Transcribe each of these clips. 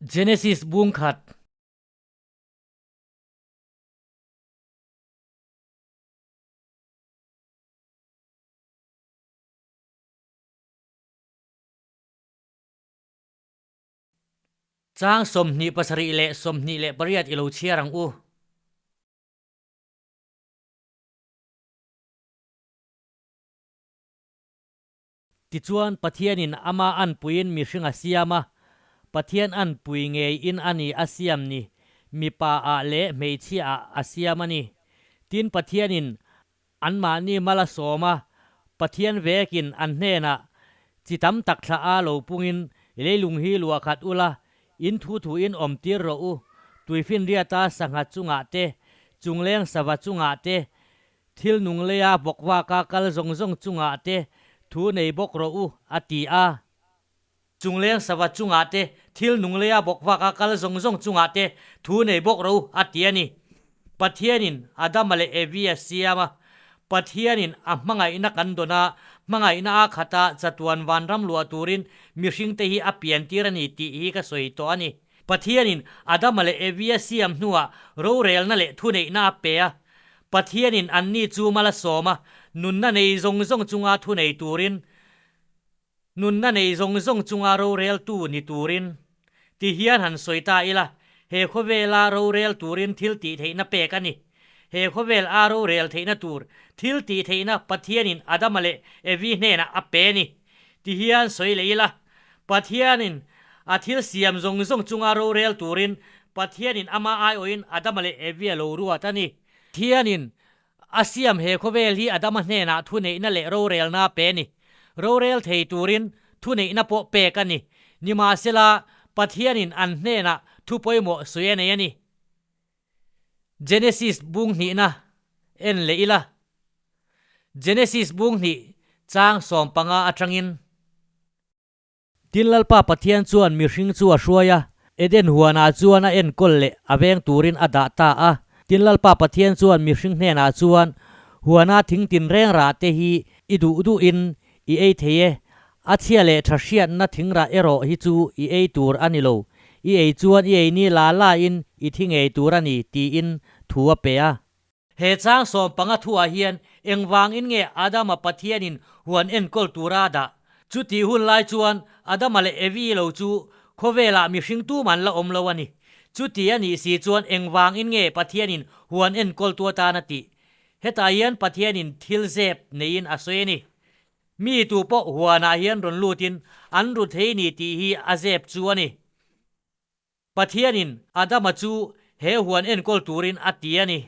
Genesis bung khat. Chang 27 leh 28 i lo chhiar ang u. Tichuan, Pathianin ama anpuiin mihring a siam a, Pathian anpui ngeiin a ni a siam ni, mipa ah leh hmeichhia ah a siam a ni. Tin, Pathianin anmahni mal a sawm a, Pathian vekin an hnenah, Chi tam tak thla a lo pungin leilung hi luah khat ula, in thu thuin awm tir rawh u, tuifinriata sangha chungah te, chungleng sava chungah te, Thil nung leia bawkvaka kal zawng zawng chungah te thu nei bawk rawh u, a ti a. Chungleng sava chungah te, thil nung leia bawkvaka kal zawng zawng chungah te thu nei bawk rawh u, a ti a ni. Pathianin Adama leh Evi a siam a. Pathianin a hmangaihna kan dawn a, hmangaihna a khata chatuan vanram luah turin mihringte hi a piantir a ni tih hi ka sawi tawh a ni. Pathianin Adama leh Evi a siam hnuah rorelna leh thuneihna a pe a. Pathianin anni chu mal a sawm a, nunna nei zawng zawng chunga thunei turin, nunna nei zawng zawng chunga roreltu ni turin. Ti hian han sawi ta ila, he khawvela rorel turin thil tih theihna pek a ni. He khawvel a rorel theihna tur thil tih theihna Pathianin Adama leh Evi hnenah a pe a ni. Ti hian sawi leh ila, Pathianin a thil siam zawng zawng chunga rorel turin Pathianin ama aiawhin Adama leh Evi a lo ruat a ni. Pathianin a siam he khawvel hi Adama hnenah thuneihna leh rorelna a pe a ni. Rorel thei turin thuneihna pawh pek a ni. Nimahsela, Pathianin an hnenah thu pawimawh sawi a nei a ni. Genesis bung hnihna en leh ila. Genesis bung hnih chang 15 atangin. Tin Lalpa Pathian chuan mihring chu a hruai a, Eden huanah chuan a enkawl leh a veng turin a dah ta a. Tin Lalpa Pathian chuan mihring hnenah chuan, Huana thing tinreng rah te hi i duh duhin i ei thei e, a chhia leh tha hriatna thingrah erawh hi chu i ei tur a ni lo, i ei chuan i ei ni la la in i thi ngei tur a ni, tiin thu a pe a. He chang 15 thuah hian engvangin nge Adama Pathianin huan enkawl tura a dah? Chutih hun lai chuan Adama leh Evi lo chu khawvelah mihring tuman la awm lo a ni. Chuti a nih si chuan engvangin nge Pathianin huan enkawltu atan a tih? Hetah hian Pathianin thil zep neiin a sawi a ni. Mi tu pawh huanah hian rawn lutin an ru thei ni tih hi a zep chu a ni. Pathianin Adama chu he huan enkawl turin a ti a ni.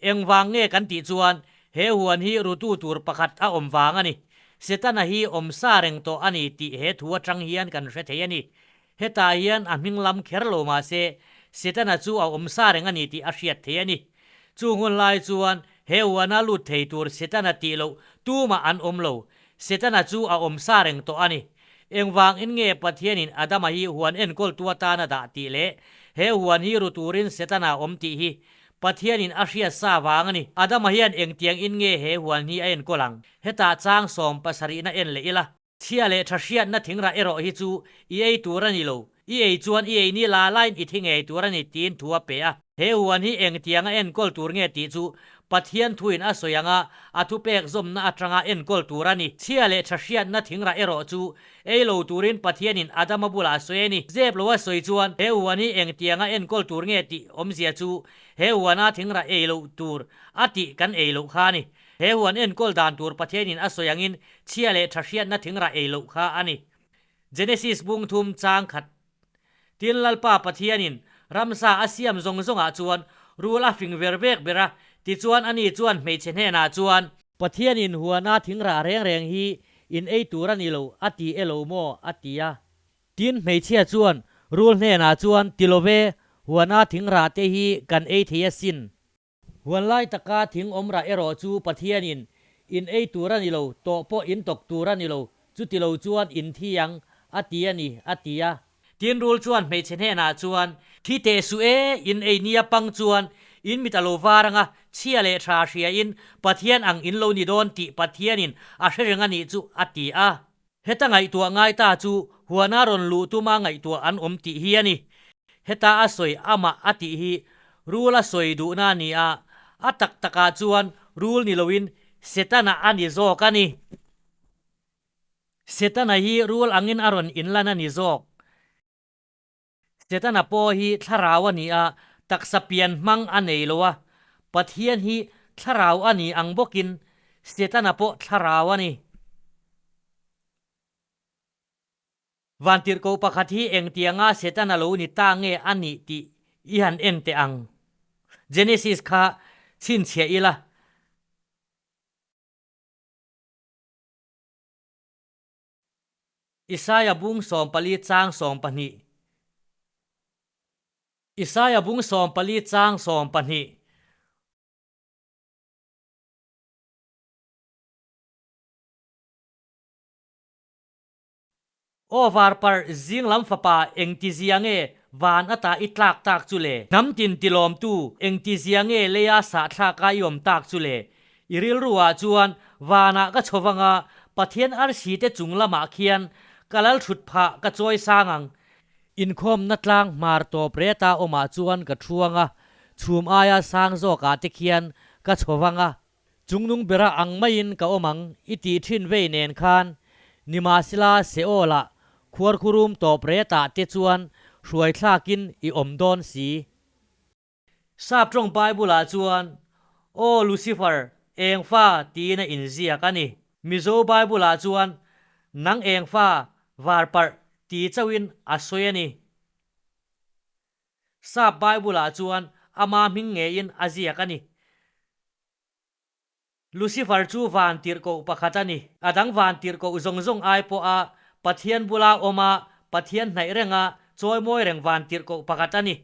Engvang nge kan tih chuan he huan hi rutu tur pakhat a awm vang a ni. Setana hi awm sa reng tawh a ni tih he thu atang hian kan hre thei a ni. Hetah hian a hming lam kher lo mah se Setana chu a awm sa reng a ni tih a hriat thei a ni. Chu hun lai chuan he huana lut thei tur Setana tih loh tumah an awm lo. Setana chu a awm sa reng tawh a ni. Engvangin nge Pathianin Adama hi huan enkawltu atan a dah tih leh he huan hi ru turin Setana a awm tih hi Pathianin a hriat sa vang a ni. Adama hian engtiang in nge he huan hi a enkawl ang? Hetah chang 70na en leh ila. Chhia leh tha hriatna thingrah erawh hi chu i ei tur a ni lo. I ei chuan i ei ni la lain i thi ngei tur a ni tiin thu a pe a. He huan hi engtianga enkawl tur nge tih chu Pathian thuin a sawi ang a, a thupek zawmna atanga enkawl tur a ni. Chhia leh tha hriatna thingrah erawh chu ei lo turin Pathianin Adama bulah a sawi a ni. Zep lo a sawi chuan he huan hi engtianga enkawl tur nge tih awmzia chu he huana thingrah ei loh tur a tih kan ei loh kha a ni. He huan enkawl dan tur Pathianin a sawi angin chhia leh tha hriatna thingrah ei loh kha a ni. Genesis bung thum chang khat Tin Lalpa Pathianin ramsa a siam zawng zawngah chuan rul a fing ver vek ber a, tichuan ani chuan hmeichhe hnenah chuan, Pathianin huana thingrah reng reng hi in ei tur a ni lo a ti e lo maw? a ti a. Tin hmeichhia chuan rul hnenah chuan, Ti lo ve, huana thingrah te hi kan ei thei asin. Huan lai taka thing awm rah erawh chu Pathianin in ei tur a ni lo, tawh pawh in tawk tur a ni lo, chuti lo chuan in thi ang, a ti a ni, a ti a. Tin rul chuan hmeichhe hnenah chuan, Thi teh suh e, in ei nia pang chuan in mit a lo var ang a, chhia leh tha hriain Pathian ang in lo ni dawn tih Pathianin a hre reng a nih chu, a ti a. Heta ngaihtuah ngai ta chu huana rawn luh tuma ngaihtuah an awm tih hi a ni. Heta a sawi amah a tih hi rul a sawi duhna a ni a, a tak takah chuan rul ni loin Setana a ni zawk a ni. Setana hi rul angin a rawn inlan a ni zawk. Setana pawh hi thlarau a ni a, taksa pian hmang a nei lo a, Pathian hi thlarau a ni ang bawkin Setana pawh thlarau a ni. Vantirhkoh pakhat hi engtianga Setana lo ni ta nge a nih tih i han en teh ang. Genesis kha chhinchhiah ila. Isaia bung 14 chang 12 Isaia bung 14 chang 12. Aw varparh zing lam fapa engtizia nge van ata i tlak tak chu le? Hnam tin tilawmtu engtizia nge leia sahthlaka i awm tak chu le? I rilru ah chuan vanah ka chho vang a, Pathian arsi te chung lamah khian ka lal thut phah ka chawi sang ang. Inkhawmna tlang hmar tawp reta awmah chuan ka thuang a, chhum aia sang zawkah te khian ka chho vang a. Chungnung bera ang maiin ka awm ang i tih thin vei nen khan Nimahsela Seol-ah khuarkhurum tawp retah te chuan hruai thlakin i awm dawn si. Sap tawng Bible-ah chuan, Aw Lucifer, eng fa tiin a inziak a ni. Mizo Bible-ah chuan, Nang eng fa, varparh ti chauhin a sawi a ni. Sap Bible-ah chuan ama hming ngeiin a ziak a ni. Lucifer chu van tirhkoh pakhat a ni. A dang van tirhkoh zawng zawng ai pawha Pathian bula awm a, Pathian hnaih renga chawimawi reng van tirhkoh pakhat a ni.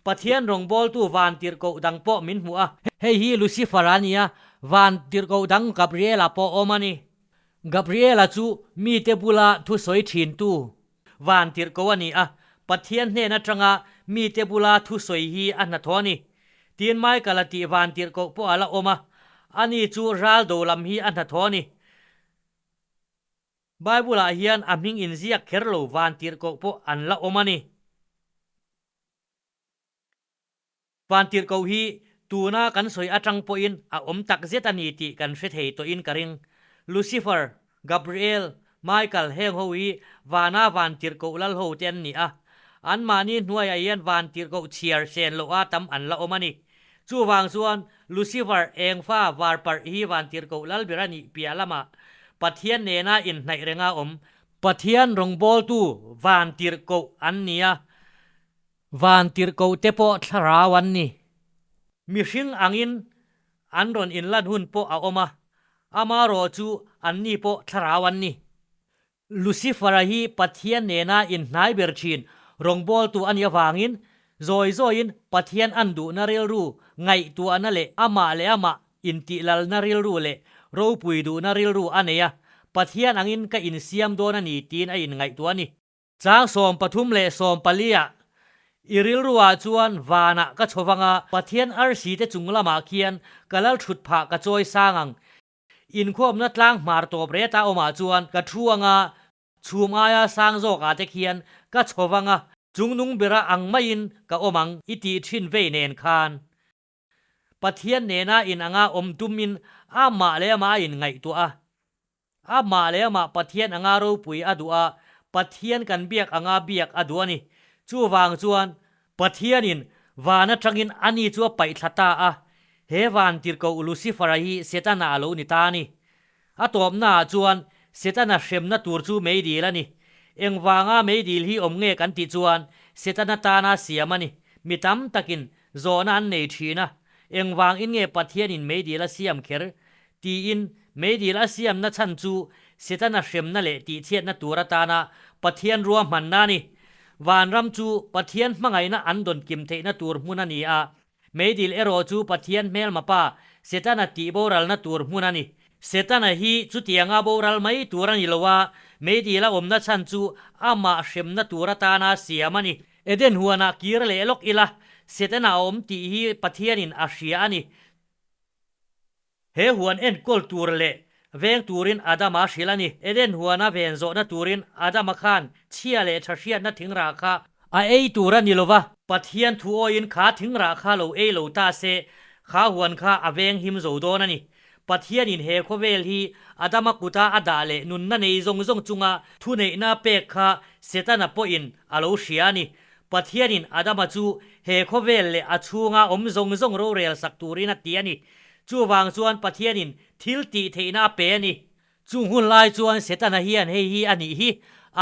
Pathian rawngbawltu van tirhkoh dang pawh min hmuh a. Hei hi Lucifer a ni a, van tirhkoh dang Gabriela pawh awm a ni. Gabriela chu mite bula thusawi thintu Van tirhkoh a ni a, Pathian hnen atanga mite bula thusawi hi a hnathawh a ni. Tin Michael-a tih van tirhkoh pawh a la awm a, ani chu ral do lam hi a hnathawh a ni. Bible-ah hian a hming inziak kher lo van tirhkoh pawh an la awm a ni. Van tirhkoh hi tuna kan sawi atang pawhin a awm tak zet a ni tih kan hre thei tawhin ka ring. Lucifer, Gabriel, Michael heng ho hi vana van tirhkoh lal ho te an ni a. Anmahni hnuaiah hian van tirhkoh chhiar sen loh a tam an la awm a ni. Chuvang chuan Lucifer engfa varparh hi van tirhkoh lal ber a nih piah lamah Pathian nena inhnaih renga awm Pathian rawngbawltu van tirhkoh an ni a. Van tirhkoh te pawh thlarau an ni. Mihring angin an rawn inlan hun pawh a awm a, amarawh chu anni pawh thlarau an ni. Lucifer-a hi Pathian nena inhnai ber thin rawngbawltu a nih avangin zawi zawiin Pathian an duhna rilru ngaihtuahna leh amah leh amah intihlalna rilru leh ropui duhna rilru a nei a, Pathian angin ka insiam dawn a ni tiin a inngaihtuah a ni. Chang 13 leh 14 ah i rilru ah chuan vanah ka chho vang a, Pathian arsi te chung lamah khian ka lal thut phah ka chawi sang ang. Inkhawmna tlang hmar tawp reta awmah chuan ka thu ang a, chhum aia sang zawk ah te khian ka chho vang a, chungnung bera ang maiin ka awm ang i tih thin vei nen khan. Pathian nena in anga awm tumin amah leh amah a inngaihtuah a. Amah leh amah Pathian anga ropui a duh a, Pathian kan biak anga biak a duh a ni. Chuvang chuan Pathianin van atangin ani chu a paih thla ta a, he van tirhkoh Lucifer-a hi Setana a lo ni ta a ni. A tawpnaah chuan Setana hremna tur chu meidil a ni. Engvanga meidil hi awm nge kan tih chuan Setana tana siam a ni. Mi tam takin zawhna an nei thin a, engvang in nge Pathianin meidil a siam kher? tiin meidil a siamna chhan chu Setana hremna leh tihchhiatna tur atana Pathian ruahmanna a ni. Vanram chu Pathian hmangaihna an dawn kim theihna tur hmun a ni a, Meidil erawh chu Pathian hmelma pa Setana tih boralna tur hmun a ni. Setana hi chutianga boral mai tur a ni lo a, meidil a awmna chhan chu amah hremna tur atana siam a ni. Eden huanah kir leh lawk ila, Setana a awm tih hi Pathianin a hria a ni. He huan enkawl tur leh veng turin Adama a hrilh a ni. Eden huana ven zawhna turin Adama khan chhia leh tha hriatna thingrah kha a ei tur a ni lo va. Pathian thu awiin kha thingrah kha lo ei lo ta se, kha huan kha a veng him zo dawn a ni. Pathianin he khawvel hi Adama kuta a dah leh nunna nei zawng zawng chunga thuneihna pek kha Setana pawhin a lo hria a ni. Pathianin Adama chu he khawvel leh a chhunga awm zawng zawng rorel sak turin a ti a ni. Chuvang chuan Pathianin thil tih theihna a pe a ni. Chung hun lai chuan Setana hian hei hi a nih hi,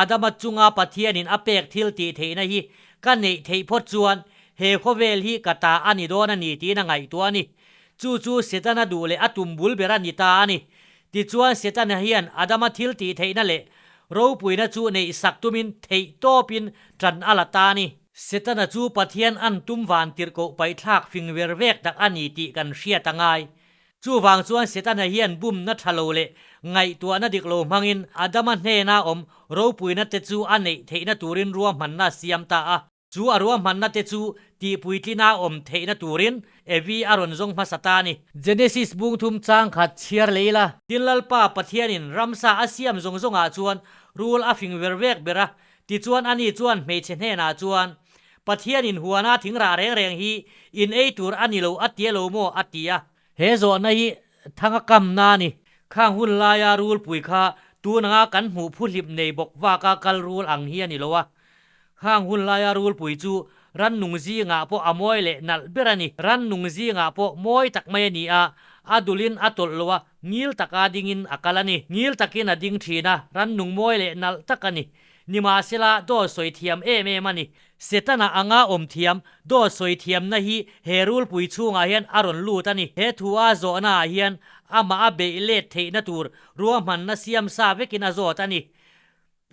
Adama chunga Pathianin a pek thil tih theihna hi ka neih theih phawt chuan he khawvel hi ka ta a ni dawn a ni tiin a ngaihtuah a ni. Chu chu Setana duh leh a tum bul ber a ni ta a ni. Tichuan Setana hian Adama thil tih theihna leh ropuina chu neih sak tumin theih tawpin tan a la ta a ni. Setana chu Pathian an tum van tirhkoh paihthlak fing ver vek tak a ni tih kan hriat a ngai. Chuvang chuan Setana hian bumna tha lo leh ngaihtuahna dik lo hmangin Adama hnena awm ropuina te chu a neih theihna turin ruahmanna a siam ta a. Chu a ruahmanna te chu tihpuitlina awm theihna turin Evi a rawn zawng hmasa ta a ni. Genesis bung thum chang khat chhiar leh ila. Tin Lalpa Pathianin ramsa a siam zawng zawngah chuan rul a fing ver vek ber a, tichuan ani chuan hmeichhe hnenah chuan, Pathianin huana thingrah reng reng hi in ei tur a ni lo a ti elo maw? a ti a. He zawhna hi thanga kamna a ni. Khang hun laia rulpui kha tun anga kan hmuh phuhlip nei bawk vaka kal rul ang hi a ni lo a. Khang hun laia rulpui chu rannung zingah pawh a mawi leh nalh ber a ni. Rannung zingah pawh mawi tak mai a ni a, a dulin a tawlh lo a, ngil taka dingin a kal a ni. Ngil takin a ding thin a, rannung mawi leh nalh tak a ni. Nimahsela, dawt sawi thiam em em a ni. Setana anga awm thiam, dawt sawi thiamna hi he rulpui chhungah hian a rawn lut a ni. He thu a zawhnaah hian amah a beih let theihna tur ruahmanna siam sa vekin a zawt a ni.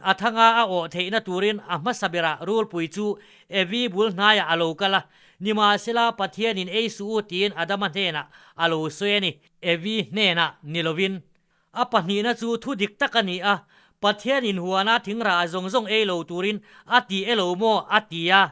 A thanga a awh theihna turin a hmasa berah rulpui chu Evi bul hnaiah a lo kal a. Nimahsela, Pathianin ei suh u tiin Adama hnenah a lo sawi a ni. Evi hnenah ni lovin A pahnihna chu thu dik tak a ni a, Pathianin huana thingrah zawng zawng ei lo turin a ti e lo maw? a ti a.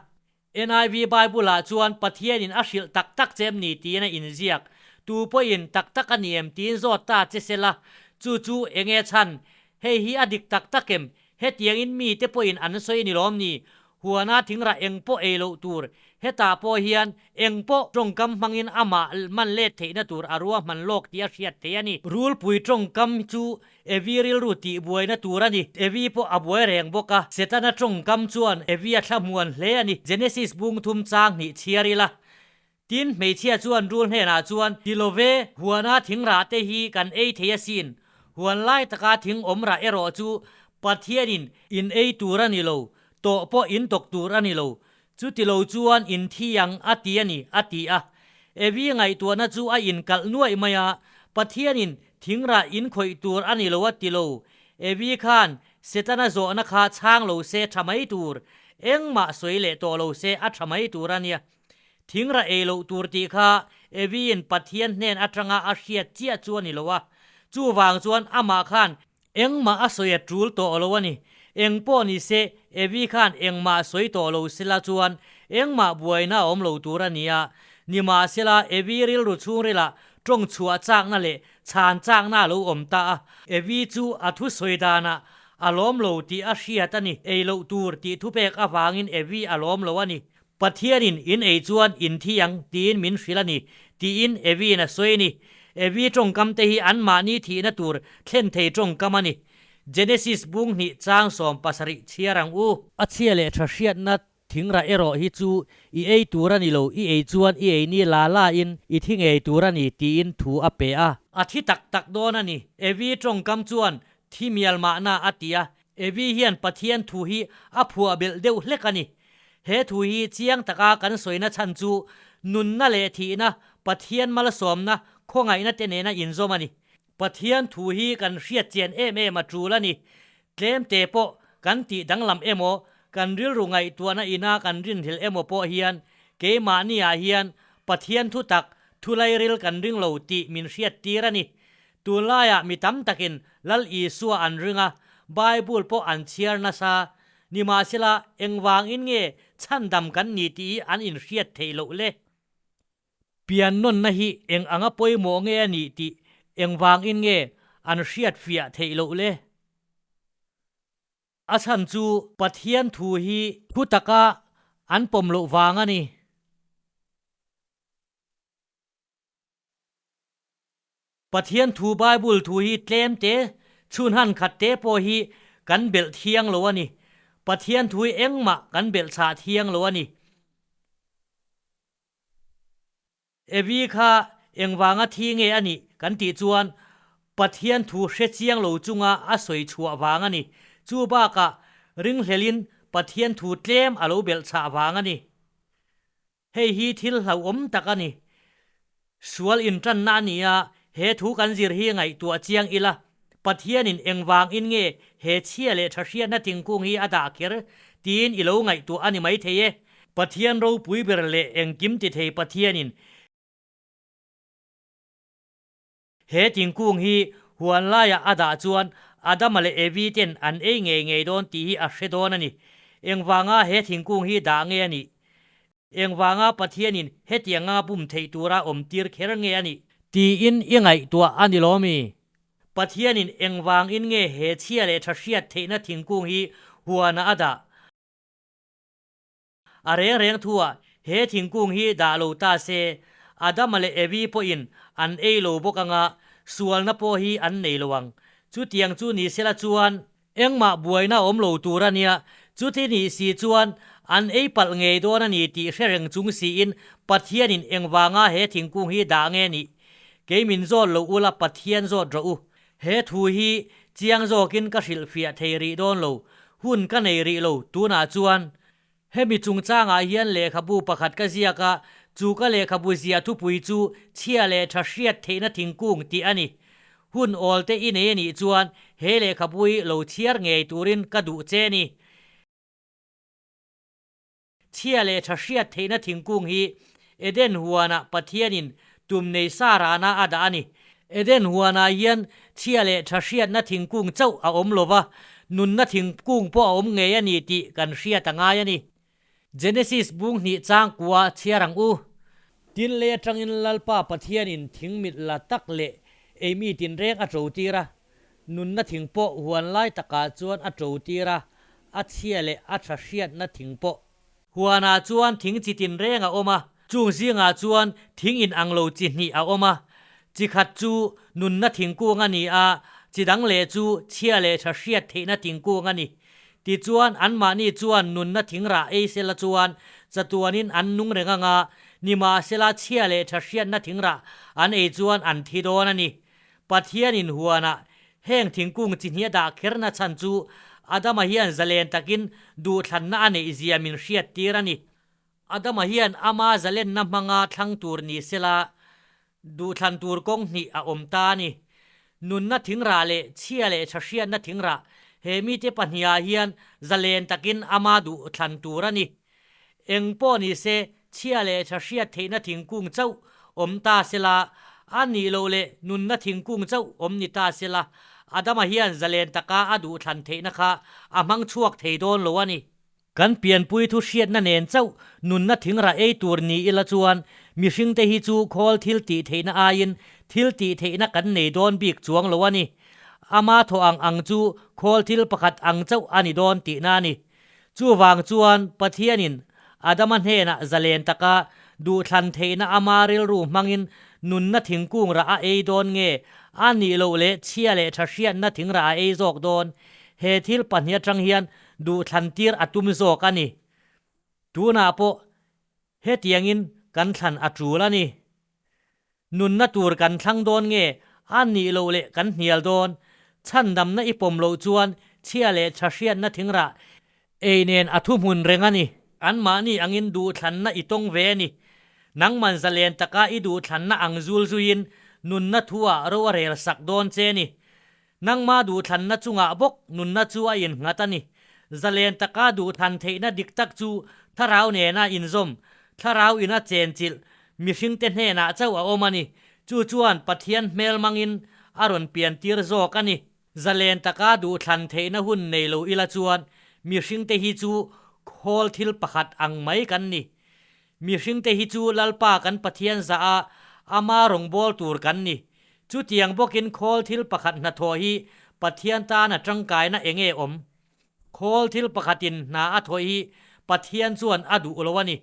NIV Bible-ah chuan Pathianin a hrilh tak tak che em ni tiin a inziak. Tu pawhin tak tak a ni em tiin zawt ta che se la, chu chu eng nge chhan? Hei hi a dik tak tak em? Hetiangin mite pawhin an sawi ni lawm ni? Huana thingrah eng pawh ei loh tur, hetah pawh hian eng pawh tawngkam hmangin amah man let theihna tur a ruahman lawk tih a hriat theih a ni. Rulpui tawngkam chu Evi rilru tih buaina tur a ni. Evi pawh a buai reng bawk a, Setana tawngkam chuan Evi a thlahmuan hle a ni. Genesis bung thum chang hnih chhiar ila, Tin, hmeichhia chuan rul hnenah chuan, Ti lo ve, huana thingrah te hi kan ei thei asin. Huan lai taka thing awm rah erawh chu Pathianin in ei tur a ni lo, tawh pawh in tawk tur a ni lo. Chuti lo chuan in thi ang a ti a ni, a ti a. Evi ngaihtuahna chu a inkalh nuaih mai a, Pathianin thingrah in khawih tur a ni lo a ti lo. Evi khan Setana zawhna kha chhang lo se tha mai tur, engmah sawi leh tawh lo se a tha mai tur a nia. Thingra ei loh tur tih kha Eviin Pathian hnen atanga a hriat chiah chu a ni lo a, chuvang chuan amah khan engmah a sawi a tul tawh lo a ni. Eng pawh ni se, Evi khan engmah sawi tawh lo sela chuan engmah buaina a awm lo tur a ni a. Nimahsela, Evi rilru chhungrilah tawng chhuah chakna leh chhan chakna a lo awm ta a. Evi chu a thusawi danah a lawm lo tih a hriat a ni. Ei loh tur tih thupek avangin Evi a lawm lo a ni. Pathianin in ei chuan in thi ang tiin min hrilh a ni, tiin Evi'n a sawi a ni. Evi tawngkam te hi anmahni thihna tur thlen thei tawngkam a ni. Genesis bung hnih chang 70 chhiar ang u. A chhia leh tha hriatna thingrah erawh hi chu i ei tur a ni lo, i ei chuan i ei ni la la in i thi ngei tur a ni, tiin thu a pe a. A thi tak tak dawn a ni. Evi tawngkam chuan thi mial mahna a ti a, Evi hian Pathian thu hi a phuah belh deuh hlek a ni. He thu hi chiang taka kan sawina chhan chu nunna leh thihna, Pathian malsawmna, khawngaihna te nena inzawm a ni. Pathian thu hi kan hriat chian em em a tul a ni. Tlemte pawh kan tih danglam emaw, kan rilru ngaihtuahna ina kan rinhlelh emaw pawh hian keimahniah hian Pathian thu tak, thulairil kan ring lo tih min hriattir a ni. Tunlaiah mi tam takin Lal Isua an ring a, Bible pawh an chhiar nasa. Nimahsela, engvangin nge chhandam kan ni tih hi an inhriat theih loh le? Pian nawnna hi eng anga pawimawh nge a nih tih engvangin nge an hriat fiah theih loh le? A chhan chu Pathian thu hi thu taka An pawm loh vang a ni. Pathian thu Bible thu hi tlem te, chhun han khat te pawh hi kan belh thiang lo a ni. Pathian thu hi engmah kan belh chhah thiang lo a ni. Evi kha engvanga thi nge a nih kan tih chuan Pathian thu hre chiang lo chunga a sawi chhuah vang a ni. Chu bakah ringhlelin Pathian thu tlem a lo belh chhah vang a ni. Hei hi thil hlauhawm tak a ni. Sual intanna a ni a, he thu kan zir hi ngaihtuah chiang ila, Pathianin engvangin nge he chhia leh tha hriatna thingkung hi a dah kher tiin i lo ngaihtuah a ni maithei e. Pathian ropui ber leh engkim ti thei Pathianin he thingkung hi huan laiah a dah chuan Adama leh Evi ten an ei ngei ngei dawn tih hi a hre dawn a ni. Engvanga he thingkung hi dah nge a nih? Engvanga Pathianin hetianga bum theih tura awm tir kher nge a nih? Tiin i ngaihtuah a ni lo mi? Pathianin engvangin nge he chhia leh tha hriat theihna thingkung hi huanah a dah? A reng reng thuah he thingkung hi dah lo ta se, Adama leh Evi pawhin an ei lo bawk anga sualna pawh hi an nei lo ang. Chutiang chu ni sela chuan engmah buaina awm lo tur a nia, chuti nih si chuan an ei palh ngei dawn a ni tih hre reng chung siin Pathianin engvanga he thingkung hi dah nge nih? Kei min zawt lo ula Pathian zawt rawh u. He thu hi chiang zawkin ka hrilhfiah thei rih dawn lo, hun ka nei rih lo tunah chuan. Hemi chungchangah hian lehkhabu pakhat ka ziak a, chu ka lehkhabu ziah thupui chu chhia leh tha hriat theihna thingkung tih a ni. Hun awl te i nei a nih chuan he lehkhabu hi lo chhiar ngei turin ka duh che ni. Chhia leh tha hriat theihna thingkung hi Eden huanah Pathianin tum nei sa rana a dah a ni. Eden huanah hian chhia leh tha hriatna thingkung chauh a awm lo va, nunna thingkung pawh a awm ngei a ni tih kan hriat a ngai a ni. Genesis bung hnih chang kua chhiar ang u. Tin lei atangin Lalpa Pathianin thing mit la tak leh eimi tinreng a to tir a, Nunna thing pawh huan lai takah chuan a to tir a, a chhia leh a tha hriatna thing pawh. Huanah chuan thing chi tinreng a awm a, chung zingah chuan thing in ang lo chi hnih a awm a. Chi khat chu nunna thingkung a ni a, chi dang leh chu chhia leh tha hriat theihna thingkung a ni. Tichuan, anmahni chuan nunna thing rah ei sela chuan chatuanin an nung reng ang a, nimahsela chhia leh tha hriatna thing rah an ei chuan an thi dawn a ni. Pathianin huanah heng thingkung chi hnih a dah kherna chhan chu Adama hian zalen takin duhthlanna a neih zia min hriattir a ni. Adama hian ama zalenna hmanga thlang tur ni sela duhthlan tur kawng hnih a awm ta a ni. Nunna thingrah leh chhia leh tha hriatna thingrah he mite pahnihah hian zalen takin ama duhthlan tur a ni. Eng pawh ni se, chhia leh tha hriat theihna thingkung chauh awm ta sela, a nih loh leh nunna thingkung chauh awm ni ta sela, Adama hian zalen taka a duhthlan theihna kha a hmang chhuak thei dawn lo a ni. Kan pianpui thu hriatna nen chauh nunna thingrah ei tur ni ila chuan mihringte hi chu khawl thil tih theihna aiin thil tih theihna kan nei dawn bik chuang lo a ni. Ama thaw ang ang chu khawl thil pakhat ang chauh a ni dawn tihna a ni. Chuvang chuan Pathianin Adama hnenah zalen taka duhthlan theihna ama rilru hmangin nunna thingkung rah a ei dawn nge a nih loh leh chhia leh tha hriatna thing rah a ei zawk dawn? He thil pahnih atang hian duhthlan tir a tum zawk a ni. Tunah pawh hetiangin kan thlan a tul a ni. Nunna tur kan thlang dawn nge a nih loh leh kan hnial dawn? Chhandamna i pawm loh chuan chhia leh tha hriatna thingrah ei nen a thuhmun reng a ni. Anmahni angin duhthlanna i tawng ve a ni. Nangman zalen taka i duhthlanna ang zul zuiin nunna thu-ah ro a rel sak dawn che a ni. Nangma duhthlanna chungah bawk nunna chu a innghat a ni. Zalen taka duhthlan theihna dik tak chu thlarau nena inzawm, thlarau ina chenchilh, mihringte hnenah chauh a awm a ni. Chu chuan Pathian hmel mangin a rawn piantir zawk a ni. Zalen taka duhthlan theihna hun nei lo ila chuan mihringte hi chu khawl thil pakhat ang mai kan ni. Mihringte hi chu Lalpa kan Pathian zah a, ama rawngbâwl tur kan ni. Chutiang bawkin khawl thil pakhat hnathawh hi Pathian tana tangkaina eng nge awm? Khawl thil pakhatin hna a thawih hi Pathian chuan a duh lo a ni.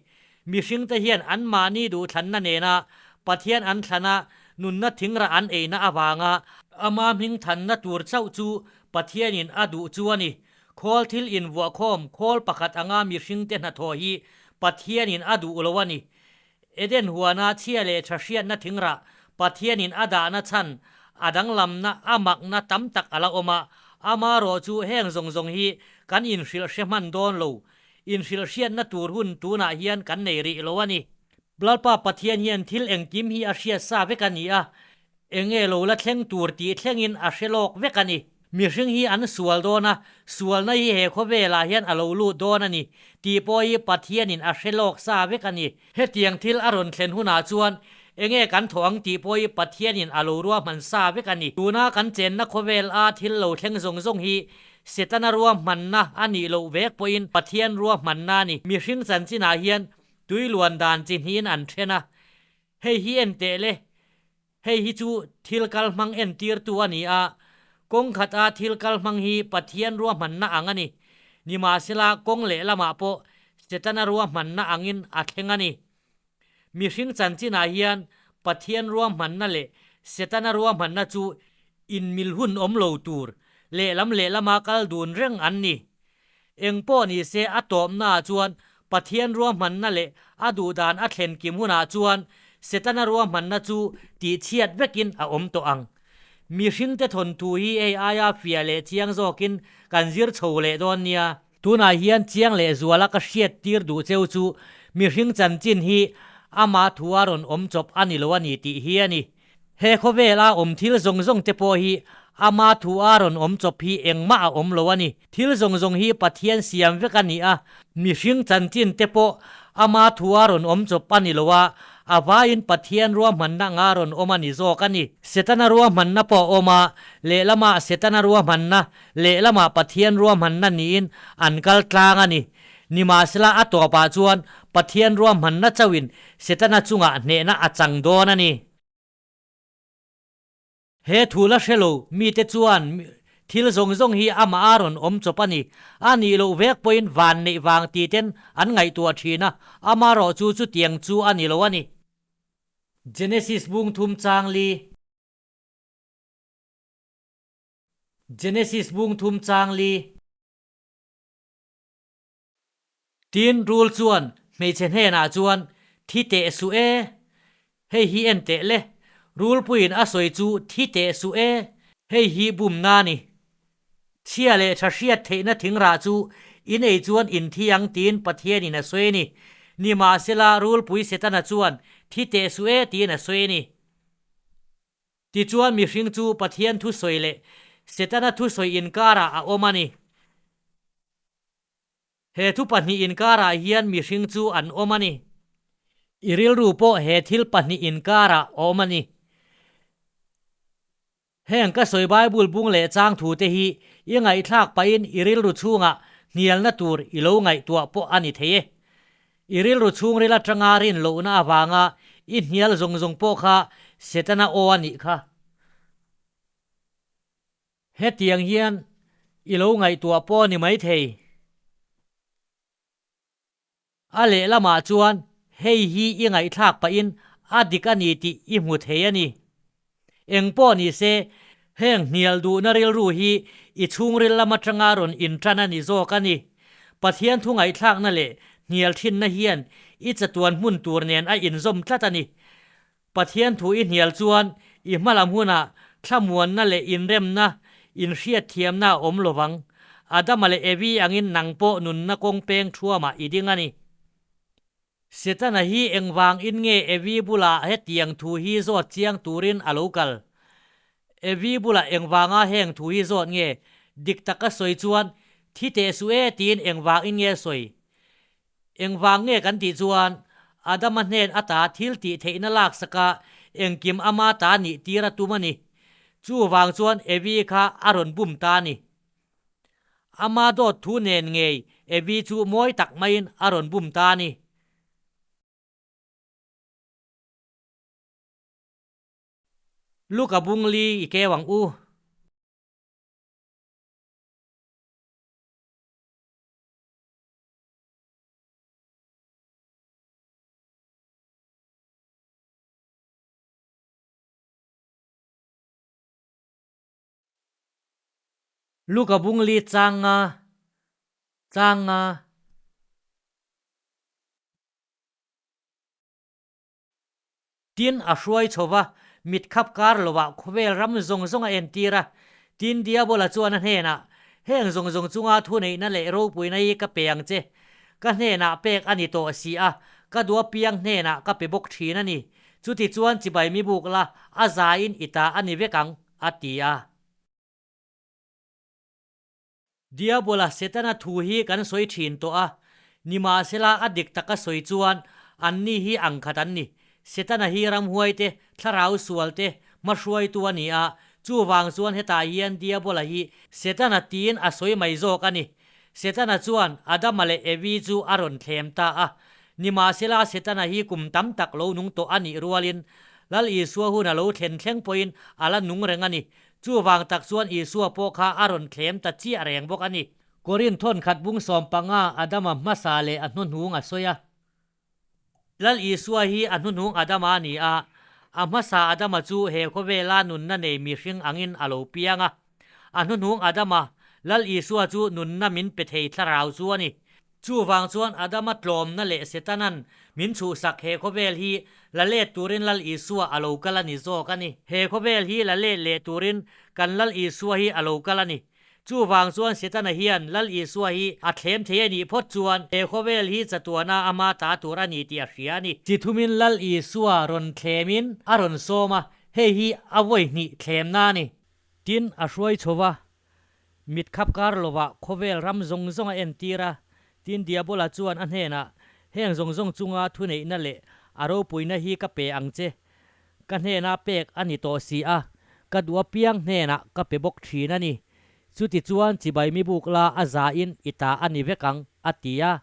Mihringte hian anmahni duhthlanna nena Pathian an thlana nunna thingrah an eina avanga ama hming thanna tur chauh chu Pathianin a duh chu a ni. Khawl thil invuahkhawm khawl pakhat anga mihringte hnathawh hi Pathianin a duh lo a ni. Eden huana chhia leh tha hriatna thingrah Pathianin a dahna chhan a danglamna a makna tam tak a la awm a, amarawh chu heng zawng zawng hi kan inhrilh hre hman dawn lo. Inhrilh hriatna tur hun tunah hian kan nei rih lo a ni. Lalpa Pathian hian thil engkim hi a hriat sa vek a ni a, Enge lo la thleng tur tih thlengin a hre lawk vek a ni. Mihring hi an sual dawn a, sualna hi he khawvelah hian a lo lut dawn a ni tih pawh hi Pathianin a hre lawk sa vek a ni. Hetiang thil a rawn thlen hunah chuan enge kan thawh ang tih pawh hi Pathianin a lo ruahman sa vek a ni. Tuna kan chenna khawvel a thil lo thleng zawng zawng hi Setana ruahmanna a nih loh vek pawhin Pathian ruahmanna a ni. Mihring chanchinah hian tui luan dan chi hnihin an then a, Hei hi en teh le, hei hi chu thil kal hmang entirtu a ni a, kawng khat a thil kal hmang hi Pathian ruahmanna ang a ni. Nimahsela kawng lehlamah pawh Setana ruahmanna angin a thleng a ni. Mihring chanchinah hian Pathian ruahmanna leh Setana ruahmanna chu inmil hun awm lo tur lehlam lehlama kal dun reng an ni. Eng pawh ni se a tawpnaah chuan Pathian ruahmanna leh a duhdan a thlen kim hunah chuan Setana ruahmanna chu tihchhiat vekin a awm tawh ang. Mihringte thawnthu hi hei aia fiah leh chiang zawkin kan zir chho leh dawn nia. Tunah hian chiang leh zuala ka hriat tir duh cheu chu mihring chanchin hi ama thua rawn awm chawp a ni lo a ni tih hi a ni. He khawvela awm thil zawng zawng te pawh hi ama thu a rawn awm chawp hi engmah a awm lo a ni. Thil zawng zawng hi Pathian siam vek a ni a, mihring chanchin te pawh ama thu a rawn awm chawp a ni lo a, a vaiin Pathian ruahmanna anga rawn awm a ni zawk a ni. Setana ruahmanna pawh a awm a, lehlamah Setana ruahmanna, lehlamah Pathian ruahmanna niin an kal tlang a ni. Nimahsela a tawpah chuan Pathian ruahmanna chauhin Setana chungah hnehna a chang dawn a ni. He thu la hre lo mite chuan thil zawng zawng hi amah a rawn awm chawp a ni. A nih loh vek pawhin van neih vang ti ten an ngaihtuah thin a, amarawh chu chutiang chu a ni lo a ni. Genesis bung thum chang li. Genesis bung thum chang li. Tin, rul chuan hmeichhe hnenah chuan, Thi teh suh e! Hei hi en teh le! Rulpuiin a sawi chu thi teh suh e! Hei hi bumna a ni. Chhia leh tha hriat theihna thingrah chu in ei chuan in thi ang tiin Pathianin a sawi a ni. Nimahsela, rulpui Setana chuan, Thi teh suh e tiin a sawi a ni. Tichuan mihring chu Pathian thusawi leh Setana thusawi inkarah a awm a ni. He thu pahnih inkarah hian mihring chu an awm a ni. I rilru pawh he thil pahnih inkarah a awm a ni. Heng ka sawi Bible bung leh chang thute hi i ngaihthlak pahin i rilru chhungah hnialna tur i lo ngaihtuah pawh a ni thei e. I rilru chhungril atanga rin lohna avanga i hnial zawng zawng pawh kha Setana aw a nih kha. Hetiang hian i lo ngaihtuah pawh a ni maithei. A lehlamah chuan hei hi i ngaihthlak pahin a dik a ni tih i hmu thei a ni. Eng pawh ni se, heng hnial duhna rilru hi i chhungril lam atanga rawn intan a ni zawk a ni. Pathian thu ngaihthlakna leh hnial thinna hian i chatuan hmun tur nen a inzawm tlat a ni. Pathian thu i hnial chuan i hmalam hunah thlamuanna leh inremna, inhriatthiamna a awm lovang. Adama leh Evi angin nang pawh nunna kawng peng thuamah i ding a ni. Setana hi engvang in nge Evi bulah hetiang thu hi zawt chiang turin a lo kal? Evi bulah engvanga heng thu hi zawt nge? Dik taka sawi chuan, Thi teh suh e tiin engvang in nge sawi? Engvang nge kan tih chuan, Adama hnen ata thil tih theihna laksaka engkim ama ta nih tir a tum a ni. Chuvang chuan Evi kha a rawn bum ta a ni. Ama dawt thu nen ngei Evi chu mawi tak maiin a rawn bum ta a ni. Luka bung li i keu ang u. Luka bung li chang nga, chang nga. Tin, a hruai chho va, mit khap kar lovah khawvel ram zawng zawng a entir a. Tin, Diabola chuan a hnenah, Heng zawng zawng chunga thuneihna leh ropuina hi ka pe ang che. Ka hnenah pek a ni tawh si a, ka dua piang hnenah ka pe bawk thin a ni. Chutichuan chibai mi buk la, a zaiin i ta a ni vek ang, a ti a. Diabola Setana thu hi kan sawi thin tawh a, nimahsela a dik taka sawi chuan anni hi ang khat an ni. Setana hi ramhuai te, thlarau sual te hmahruaitu a ni a, chuvang chuan hetah hian Diabola hi Setana tiin a sawi mai zawk a ni. Setana chuan Adama leh Evi chu a rawn thlem ta a, nimahsela Setana hi kum tam tak lo nung tawh a nih rualin Lal Isua hun a lo thlen thleng pawhin a la nung reng a ni. Chuvang tak chuan Isua pawh kha a rawn thlem ta chiah reng bawk a ni. Korin thawnkhat bung 15 Adama hmasa leh a hnuhnung a sawi a. Lal Isua hi a hnuhnung Adama a ni a, a hmasa Adama chu he khawvela nunna nei mihring angin a lo piang a. A hnuhnung Adama, Lal Isua chu nunna min pe thei thlarau chu a ni. Chuvang chuan Adama tlawmna leh Setanan min chhuhsak he khawvel hi la let turin Lal Isua a lo kal a ni zawk a ni. He khawvel hi la let leh turin kan Lal Isua hi a lo kal a ni. Chuvang chuan Setana hian Lal Isua hi a thlem thei a nih phawt chuan he khawvel hi chatuana ama ta tur a ni tih a hria a ni. Chi thumin Lal Isua rawn thlemin a rawn sawm a, hei hi a vawi hnih thlemna a ni. Tin, a hruai chho va, Mit khap kar lovah khawvel ram zawng zawng a entir a, tin Diabola chuan a hnenah, Heng zawng zawng chunga thuneihna leh a ropuina hi ka pe ang che, ka hnena pek a ni tawh si a, ka duh apiang hnenah ka pe bawk thin a ni. Chutichuan chibai mi buk la a zain i ta a ni vek ang, a ti a.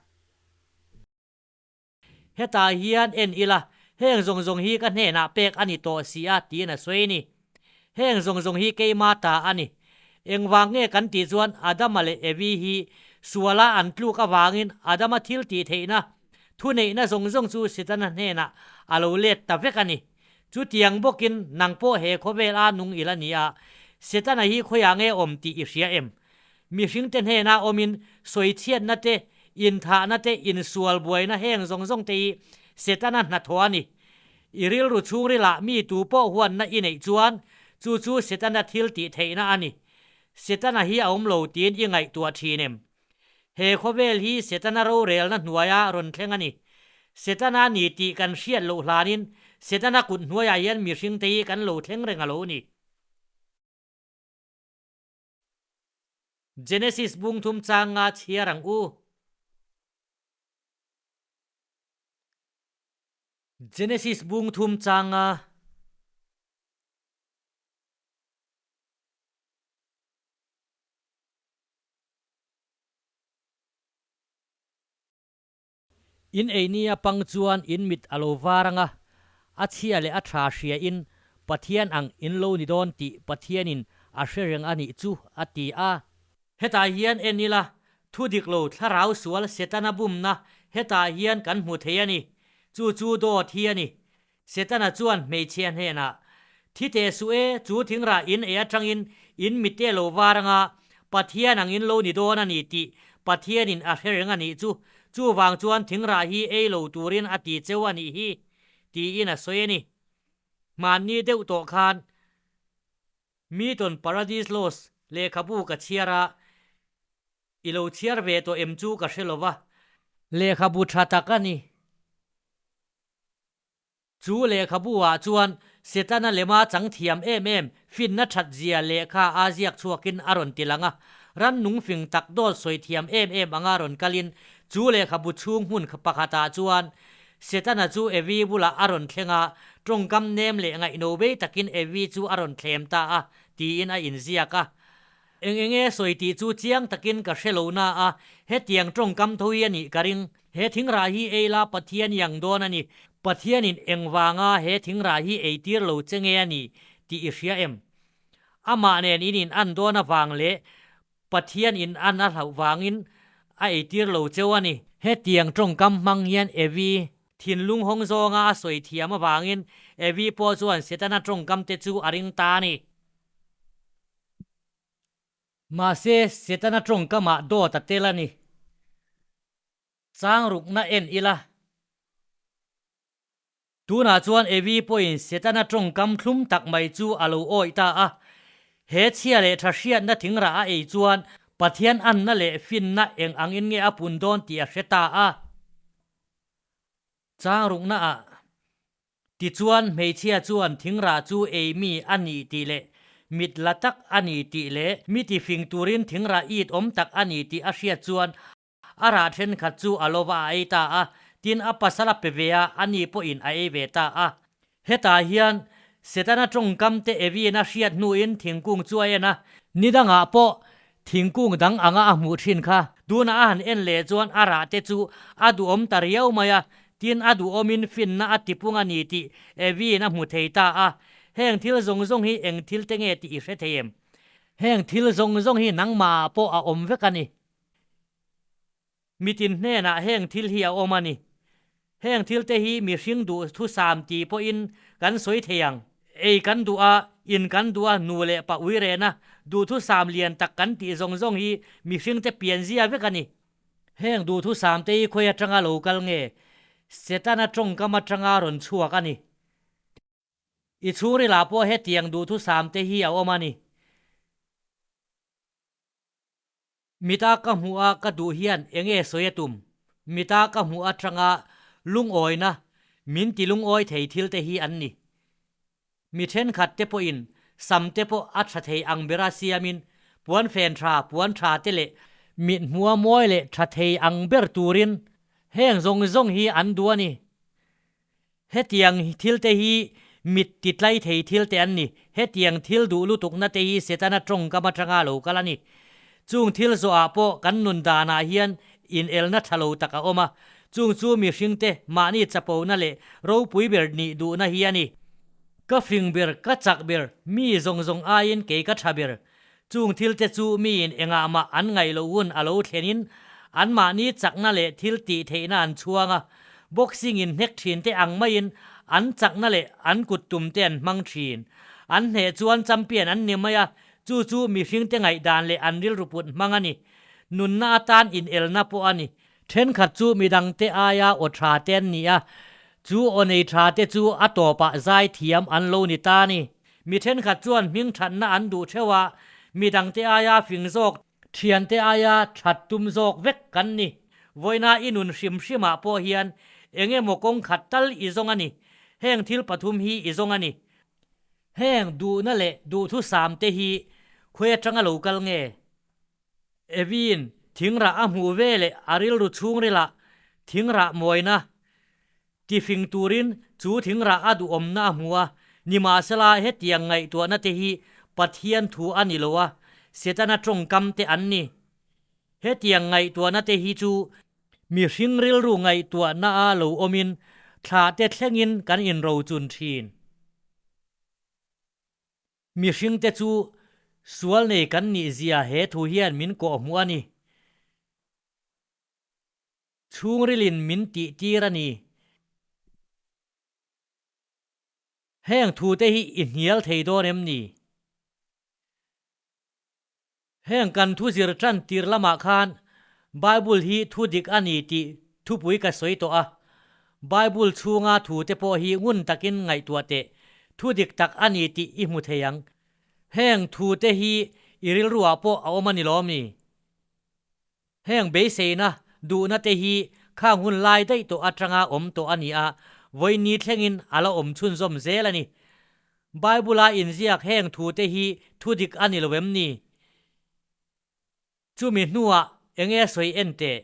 Hetah hian en ila, heng zawng zawng hi ka hnenah pek a ni tawh si a, tiin a sawi a ni. Heng zawng zawng hi keima ta a ni. Engvang nge kan tih chuan Adama leh Evi hi suala an tluk avangin Adama thil tih theihna, thuneihna zawng zawng chu Setana hnenah a lo let ta vek a ni. Chutiang bawkin nang pawh he khawvel a nung ila ni a, Setana hi khawiah nge awm tih i hria em? Mihringte hnena awmin sawichhiatna te, inthahna te, insual buaina heng zawng zawng te hi Setana hnathawh a ni. I rilru chhungrilah mi tu pawh huanna i neih chuan chu chu Setana thil tih theihna a ni. Setana hi a awm lo tiin i ngaihtuah thin em? He khawvel hi Setana rorelna hnuaia rawn thleng a ni. Setana ni tih kan hriat loh hlanin Setana kut hnuaiah hian mihringte hi kan lo thleng reng a lo ni. Genesis bung thum chang nga chhiar ang u. Genesis bung thum chang nga. In einia pang chuan in mit a lo var ang a, a chhia leh a tha hria in Pathian ang in lo ni dawn tih Pathianin a hre reng a nih chu, a ti a. Hetah hian en ila, thu dik lo thlarau sual Setana bumna hetah hian kan hmu thei a ni. Chu chu dawt hi a ni. Setana chuan hmeichhia hnenah, Thi teh suh e, chu thingrah in ei atangin in mite lo var anga Pathian ang in lo ni dawn a ni tih Pathianin a hre reng a nih chu, chuvang chuan thingrah hi ei lo turin a ti cheu a nih hi, tiin a sawi a ni. Hmanni deuh tawh khan Meet on Paradise Lost lehkhabu ka chhiar a, I lo chhiar ve tawh em chu ka hre lo va. Lehkhabu tha tak a ni. Chu lehkhabu ah chuan Setana lema chang thiam em em finna that zia lehkha a ziak chhuakin a rawn ti lang a. Rannung fing tak dawt sawi thiam em em anga rawn kalin chu lehkhabu chhung hmun pakhatah chuan Setana chu Evi bulah a rawn thleng a, tawngkam nem leh ngaihno bei takin Evi chu a rawn thlem ta a tiin a inziak a. Eng enge sawi tih chu chiang takin ka hre lo na a, hetiang tawngkam tho hi a nih ka ring. He thingrah hi ei la Pathian iang dawn a ni. Pathianin engvanga he thingrah hi ei tir lo che nge a ni tih i hria em? Amah nen in in an dawn avang leh Pathian in an a hlauh vangin a ei tir lo cheu a ni. Hetiang tawngkam hmang hian Evi thinlung hawng zawnga a sawi thiam avangin Evi pawh chuan Setana tawngkam te chu a ring ta a ni. Mahse, Setana tawngkamah dawt a tel a ni. Chang rukna en ila. Tunah chuan Evi pawhin Setana tawngkam thlum tak mai chu a lo awih ta a. He chhia leh tha hriatna thingrah a ei chuan Pathian anna leh finna eng angin nge a pun dawn tih a hre ta a. Chang ruknaah tichuan hmeichhia chuan thingrah chu ei mi a nih tih leh mit la tak a ni tih leh mi tifing turin thingrah it awm tak a ni tih a hriat chuan A rah thenkhat chu a lova a ei ta a, tin a pasal a pe ve a, ani pawhin a ei ve ta a. Hetah hian Setana tawngkam te Evi'n a hriat hnuin thingkung chu a en a, ni dangah pawh thingkung dang anga a hmuh thin kha. Tunah a han en leh chuan a rah te chu a duhawm ta riau mai a, tin a duhawmin finna a tipung a ni tih Evi'n a hmu thei ta a. Heng thil zawng zawng hi eng thil te nge tih i hre thei em? Heng thil zawng zawng hi nangmahah pawh a awm vek a ni. Mitin hnenah heng thil hi a awm a ni. Heng thil te hi mihring duh thusam ti pawhin kan sawi thei ang. Ei kan duh a, in kan duh a, nu leh pa ui rehna duhthusam lian tak kan tih zawng zawng hi mihringte pianzia vek a ni. Heng duhthusam te hi khawi atanga lo kal nge? Setana tawngkam atanga rawn chhuak a ni. I chhungrilah pawh hetiang duhthusam te hi a awm a ni. Mita ka hmuh a ka duh hian enge sawi a tum? Mita ka hmuh atanga lungawina min ti lungawi thei thil te hi an ni. Mi thenkhat te pawhin sam te pawh a tha thei ang bera siamin puan fen tha, puan tha te leh mit hmuha mawi leh tha thei ang ber turin heng zawng zawng hi an duh a ni. Hetiang thil te hi mit ti tlai thei thil te an ni. Hetiang thil duh lutukna te hi Setana tawngkam atanga lo kal a ni. Chung thil zawhah pawh kan nun danah hian inelna tha lo tak a awm a. Chung chu mihring te mahni chapona leh ropui ber nih duhna hi a ni. Ka fing ber, ka chak ber, mi zawng zawng aiin kei ka tha ber. Chung thil te chu miin engah mah an ngaih loh hun a lo thlenin anmahni chakna leh thil tih theihna an chhuang a, boxing in hnek thin te ang maiin an chakna leh an kut tum te an hmang thin. An hneh chuan champion an ni mai a, chu chu mihring te ngaihdan leh an rilru put hmang a ni. Nunna atan inelna pawh a ni. Thenkhat chu midangte aia aw tha te an ni a, chu aw nei tha te chu a tawpah zai thiam an lo ni ta a ni. Mi thenkhat chuan hming thatna an duh theuh a, midangte aia fing zawk, thiante aia that tum zawk vek kan ni. Vawiina i nun hrim hrimah pawh hian eng emaw kawng khat tal i zawng a ni. Heng thil pathum hi i zawng a ni. Heng duhna leh duhthusam te hi khawi atanga lo kal nge? Evi'n thingrah a hmuh ve leh a rilru chhungrilah thingrah mawina tifing turin chu thingrah a duhawmna a hmu a, nimahsela hetiang ngaihtuahna te hi Pathian thu a ni lo a, Setana tawngkam te an ni. Hetiang ngaihtuahna te hi chu mihring rilru ngaihtuahna a lo awmin thlah te thlengin kan inrochun thin. Mihringte chu sual nei kan nih zia he thu hian min kawhhmuh a ni. Chhungrilin min tih tir a ni. Heng thute hi i hnial thei dawn em ni? Heng kan thu zir tan tir lamah khan Bible hi thu dik a ni tih thupui ka sawi tawh a. Bible chhunga thute pawh hi ngun takin ngaihtuah teh, thu dik tak a ni tih i hmu thei ang. Heng thute hi i rilruah pawh a awm a ni lawm ni? Heng beiseina duhna te hi khang hun lai daih tawh atanga awm tawh a ni a, vawiin thlengin a la awm chhunzawm zel a ni. Bible-a inziak heng thute hi thudik a ni lo em ni? Chumi hnuah enge sawi en teh?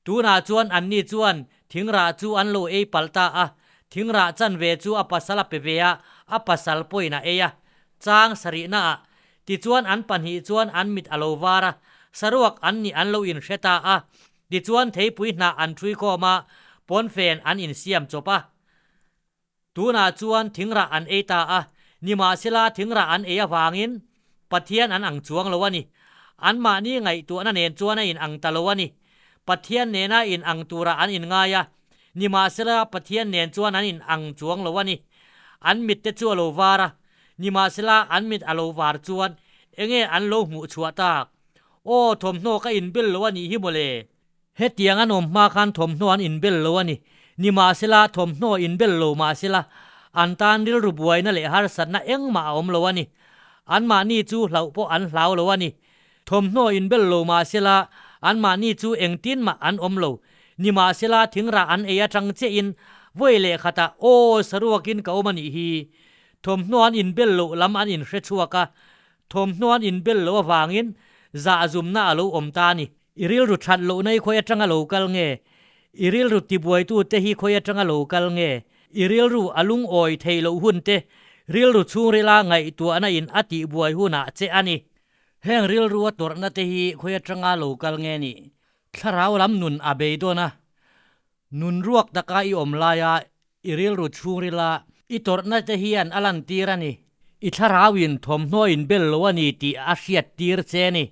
Tunah chuan anni chuan thingrah chu an lo ei palh ta a, thingrah chanve chu a pasal a pe ve a, a pasal pawhin a ei a. Chang sarihnaah Tichuan an pahnih chuan an mit a lo var a, saruak an nih an lo inhre ta a. Tichuan theipui hnah an ṭhui khawm a, pawnfen an insiam chawp a. Tunah chuan thingrah an ei ta a, nimahsela thingrah an ei avangin Pathian an ang chuang lo a ni. Anmahni ngaihtuahna nen chuan a inang ta lo a ni. Pathian nena inang turah an inngai a, nimahsela Pathian nen chuan an inang chuang lo a ni. An mitte chu a lo var a, Nimahsela an mit a lo var chuan Enge an lo hmuh chhuah tak? Aw, thawmhnaw ka inbel lo a nih hi mawle. Hetiang an awm hma khan thawmhnaw an inbel lo a ni. Nimahsela, thawmhnaw inbel lo mahsela, an tan rilru buaina leh harsatna engmah a awm lo a ni. Anmahni chu hlauh pawh an hlau lo a ni. Thawmhnaw inbel lo mahsela, anmahni chu engtin mah an awm lo. Nimahsela, thingrah an ei atang chiahin vawi leh khatah, Aw, saruakin ka awm a nih hi. Thawmhnaw an inbel loh lam an inhre chhuak a, thawmhnaw an inbel loh avangin zahzumna a lo awm ta a ni. I rilru that lohna hi khawi atanga lo kal nge? I rilru tibuaitute hi khawi atanga lo kal nge? I rilru a lungawi theih loh hun te, rilru chhungrila ngaihtuahna in a tihbuai hunah che a ni. Heng rilru a tawrhna te hi khawi atanga lo kal nge nih? Thlarau lam nun a bei dawn a, nun ruak taka i awm laia i rilru chhungrila i tawrhna te hian a lantir a ni. I thlarauin thawmhnaw in bel lo a ni tih a hriattir che a ni.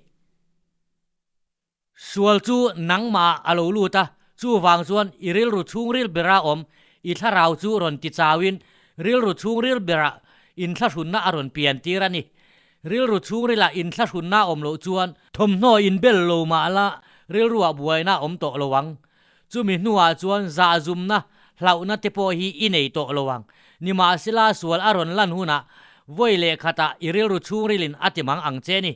Sual chu nangmah a lo lut a, chuvang chuan i rilru chhungril bera awm i thlarau chu rawn ti chauin rilru chhungril berah inthlahrunna a rawn piantir a ni. Rilru chhungrilah inthlahrunna a awm loh chuan thawmhnaw inbel lo mah la rilruah buaina a awm tawh lo ang. Chumi hnuah chuan zahzumna, hlauhna te pawh hi i nei tawh lo ang. Nimahsela sual a rawn lan hunah vawi leh khatah i rilru chhungrilin a ti mang ang che ni.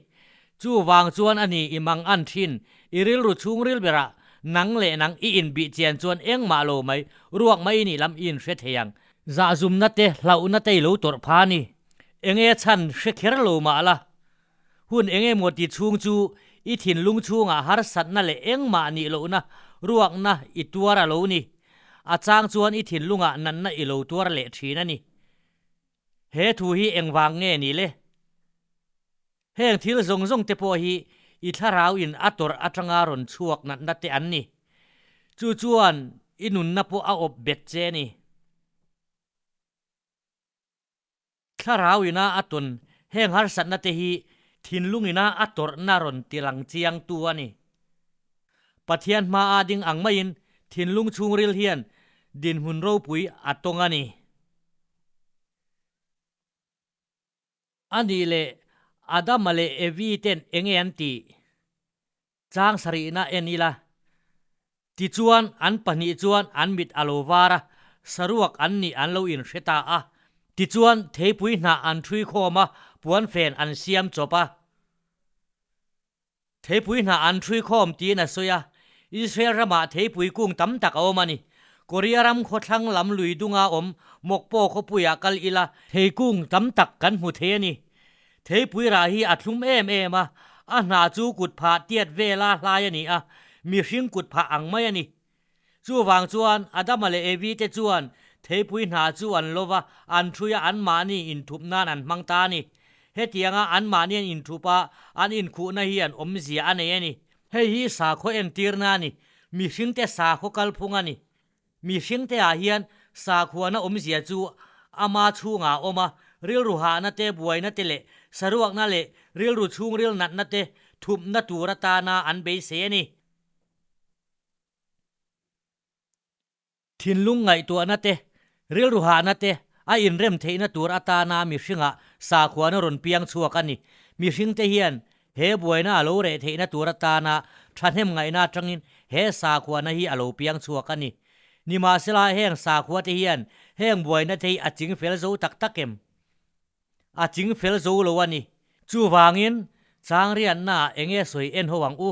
Chuvang chuan a ni i mang an thin, i rilru chhungril berah nang leh nang i inbih chian chuan engmah lo mai, ruak mai nih lam i inhre thei ang. Zahzumna te, hlauhna te i lo tawrh pha a ni. Enge chhan hre kher lo mah la, hun eng emaw ti chhung chu i thinlung chhungah harsatna leh engmah nih lohna, ruakna i tuar a lo ni. A chang chuan i thinlungah natna i lo tuar leh thin a ni. He thu hi engvang nge ni le? Heng thil zawng zawng te pawh hi i thlarau in a tawrh atanga rawn chhuak natna te an ni. Chu chuan i nunna pawh a awp bet che a ni. Thlarau ina a tawn heng harsatna te hi thinlung ina a tawrhna rawn ti lang chiang tu a ni. Pathian hma a ding ang maiin thinlung chhungril hian dinhmun ropui a tawng a ni. A nih leh Adama leh Evi ten enge an tih? Chang sarihna en ila. Tichuan an pahnih chuan an mit a lo var a, saruak an nih an lo inhre ta a. Tichuan theipui hnah an ṭhui khawm a, puanfen an siam chawp a. Theipui hnah an ṭhui khawm tiin a sawi a, Israel ramah theipui kung tam tak a awm a ni. Korea ram khawthlang lam lui dunga awm Mokpo khawpuiah kal ila theikung tam tak kan hmu thei a ni. Theipui rah hi a thlum em em a, a hnah chu kut phah tiat vela hlai a ni a, mihring kut phah ang mai a ni. Chuvang chuan Adama leh Evi te chuan theipui hna chu an lo va, an ṭhui a, anmahni inthup nan an hmang ta a ni. Hetianga anmahni an inthup a, an inkhuhna hian awmzia a nei a ni. Hei hi sakhaw entirna a ni. Mihringte sakhaw kalphung a ni. Mihringte ah hian sakhuana awmzia chu ama chhungah a awm a, rilru hahna te, buaina te leh saruakna leh rilru chhungril natna te thupna tur atana an beisei a ni. Thinlung ngaihtuahna te, rilru hahna te a inrem theihna tur atana mihringah sakhuana rawn piang chhuak a ni. Mihringte hian he buaina a lo reh theihna tur atana thahnem ngaihna atangin he sakhuana hi a lo piang chhuak a ni. Nimahsela heng sakhuate hian heng buaina te hi a chingfel zo tak tak em? A chingfel zo lo a ni. Chuvangin changriatnaah enge sawi en ho ang u?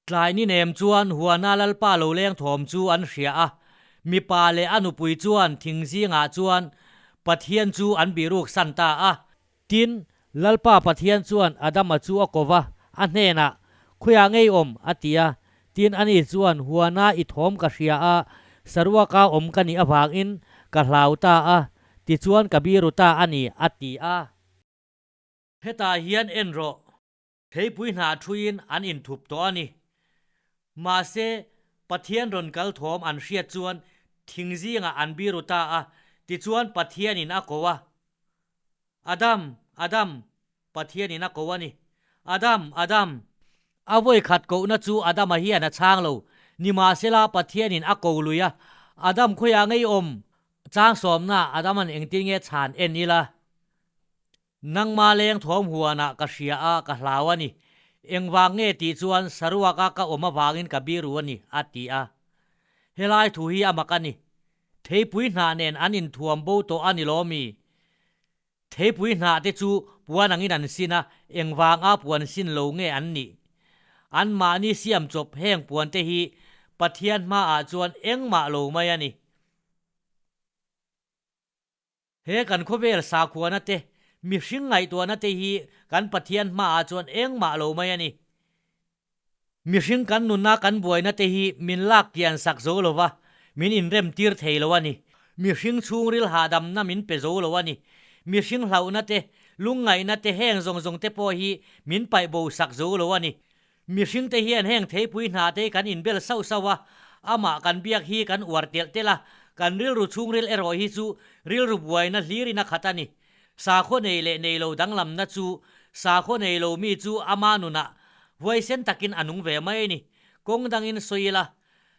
Tlai ni nem chuan Huana Lalpa lo leng thawm chu an hria a, mipa leh a nupui chuan thing zingah chuan Pathian chu an biruk san ta a. Tin, Lalpa Pathian chuan Adama chu a ko va, a hnenah, Khawiah ngei awm? a ti a. Tin, ani chuan, Huana i thawm ka hria a, saruaka awm ka nih avangin ka hlau ta a, tichuan ka biru ta a ni, a ti a. Hetah hian en rawh. Theipui hnah thuiin an inthup tawh a ni. Mahse, Pathian rawn kal thawm an hriat chuan thing zingah an biru ta a, tichuan Pathianin a ko a. Adam, Adam, Pathianin a ko a ni. Adam, Adam! A vawi khat kohna chu Adama hian a chhang lo. Nimahsela, Pathianin a ko lui a, Adam khawiah ngei awm? Chang sawmna Adaman engtin nge chhan en ila? Nangma leng thawm huanah ka hria a, ka hlau a ni. Engvang nge tih chuan saruaka ka awm avangin ka biru a ni, a ti a. Helai thu hi a mak a ni. Theipui hnah nen an inthuam bo tawh a ni lo mi? Theipui hnah te chu puan angin an sin a, engvanga puan sin lo nge an nih? Anmahni siam chawp heng puan te hi Pathian hmaah chuan engmah lo mai a ni. He kan khawvel sakhuana te, mihring ngaihtuahna te hi kan Pathian hmaah chuan engmah lo mai a ni. Mihring kan nunna kan buaina te hi min lak kian sak zo lo va, min inrem tir thei lo a ni. Mihring chhungril hahdamna min pe zo lo a ni. Mihring hlauhna te, lungngaihna te heng zawng zawng te pawh hi min paih bo sak zo lo a ni. Mihring te hian heng theipui hna te kan inbel sauh sauh a, amah kan biak hi kan uar telh telh a, kan rilru chhungril erawh hi chu rilru buaina hlirin a khat a ni. Sakhaw nei leh nei lo danglamna chu sakhaw nei lo mi chu ama nunah huaisen takin a nung ve mai a ni. Kawng dangin sawi ila,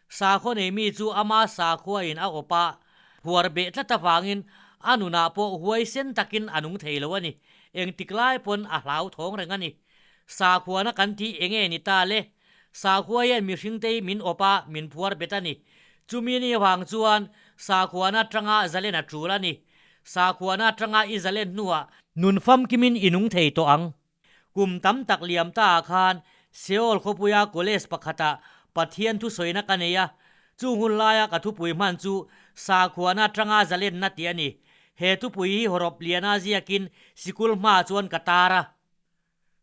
sakhaw nei mi chu ama sakhuain a awp a, huar beh tlat avangin a nunah pawh huaisen takin a nung thei lo a ni. Engtik lai pawn a hlauthawng reng a ni. Sakhuana kan tih enge ni ta le? Sakhua hian mihringte hi min awp a, min phuar bet a ni. Chumi ni avang chuan sakhuana atanga zalen a tul a ni. Sakhuana atanga i zalen hnuah nun famkimin i nung thei tawh ang. Kum tam tak liam ta ah khan Seoul khawpuia college pakhatah Pathian thusawina ka nei a, chung hun laia ka thupui hman chu Sakhuana atanga zalenna tih a ni. He thupui hi hawrawp liana ziakin sikul hmaah chuan ka tar a.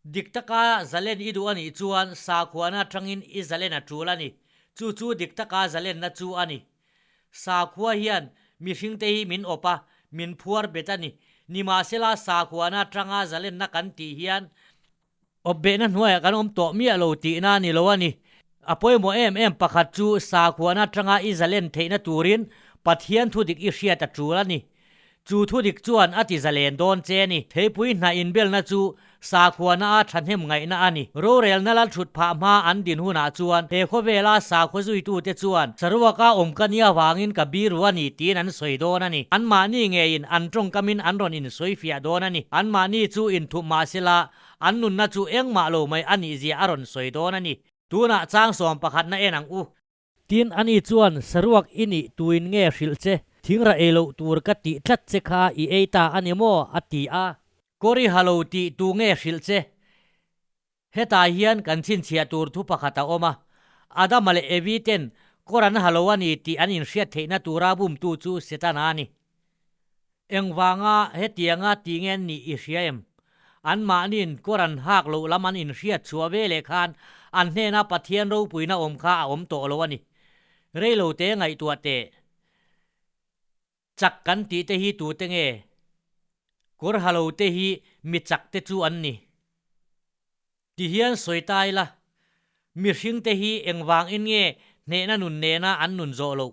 Dik taka zalen i duh a nih chuan sakhuana atangin i zalen a tul a ni. Chu chu dik taka zalenna chu a ni. Sakhua hian mihringte hi min awp a, min phuar bet a ni. Nimahsela sakhuana atanga zalenna kan tih hian awpbehna hnuaiah kan awm tawh miah lo tihna a ni lo a ni. A pawimawh em em pakhat chu sakhuana atanga i zalen theihna turin Pathian thudik i hriat a tul a ni. Chu thudik chuan a ti zalen dawn che a ni. Theipui hnah inbelna chu sakhuana a thahnem ngaihna a ni. Rorelna lal thut phah hma an din hunah chuan he khawvela sakhua zuitute chuan saruaka awm ka nia vangin ka biru a ni tiin an sawi dawn a ni. Anmahni ngeiin an tawngkamin an rawn insawifiah dawn a ni. Anmahni chu inthup mah sela an nunna chu engmah lo mai a nihzia a rawn sawi dawn a ni. Tunah chang sawm pakhatna en ang u. Tin, ani chuan, Saruak i nih tuin nge hrilh che? Thingra ei loh tur ka tih tlat che kha i ei ta a ni maw? a ti a. Kawri ha lo tih tu nge hrilh che? Hetah hian kan chhinchhiah tur thu pakhat a awm a. Adama leh Evi ten kawr an ha lo a ni tih an inhriat theihna tura bumtu chu Setana a ni. Engvanga hetianga ti nge an nih i hria em? Anmahniin kawr an hak loh lam an inhriat chhuah ve leh khan an hnena Pathian ropuina awm kha a awm tawh lo a ni. Reilote ngaihtuah teh. Chak kan tih te hi tute nge? Kawr ha lo te hi mi chak te chu an ni. Ti hian sawi ta ila, mihringte hi engvangin nge hnehna nun nena an nun zawh loh?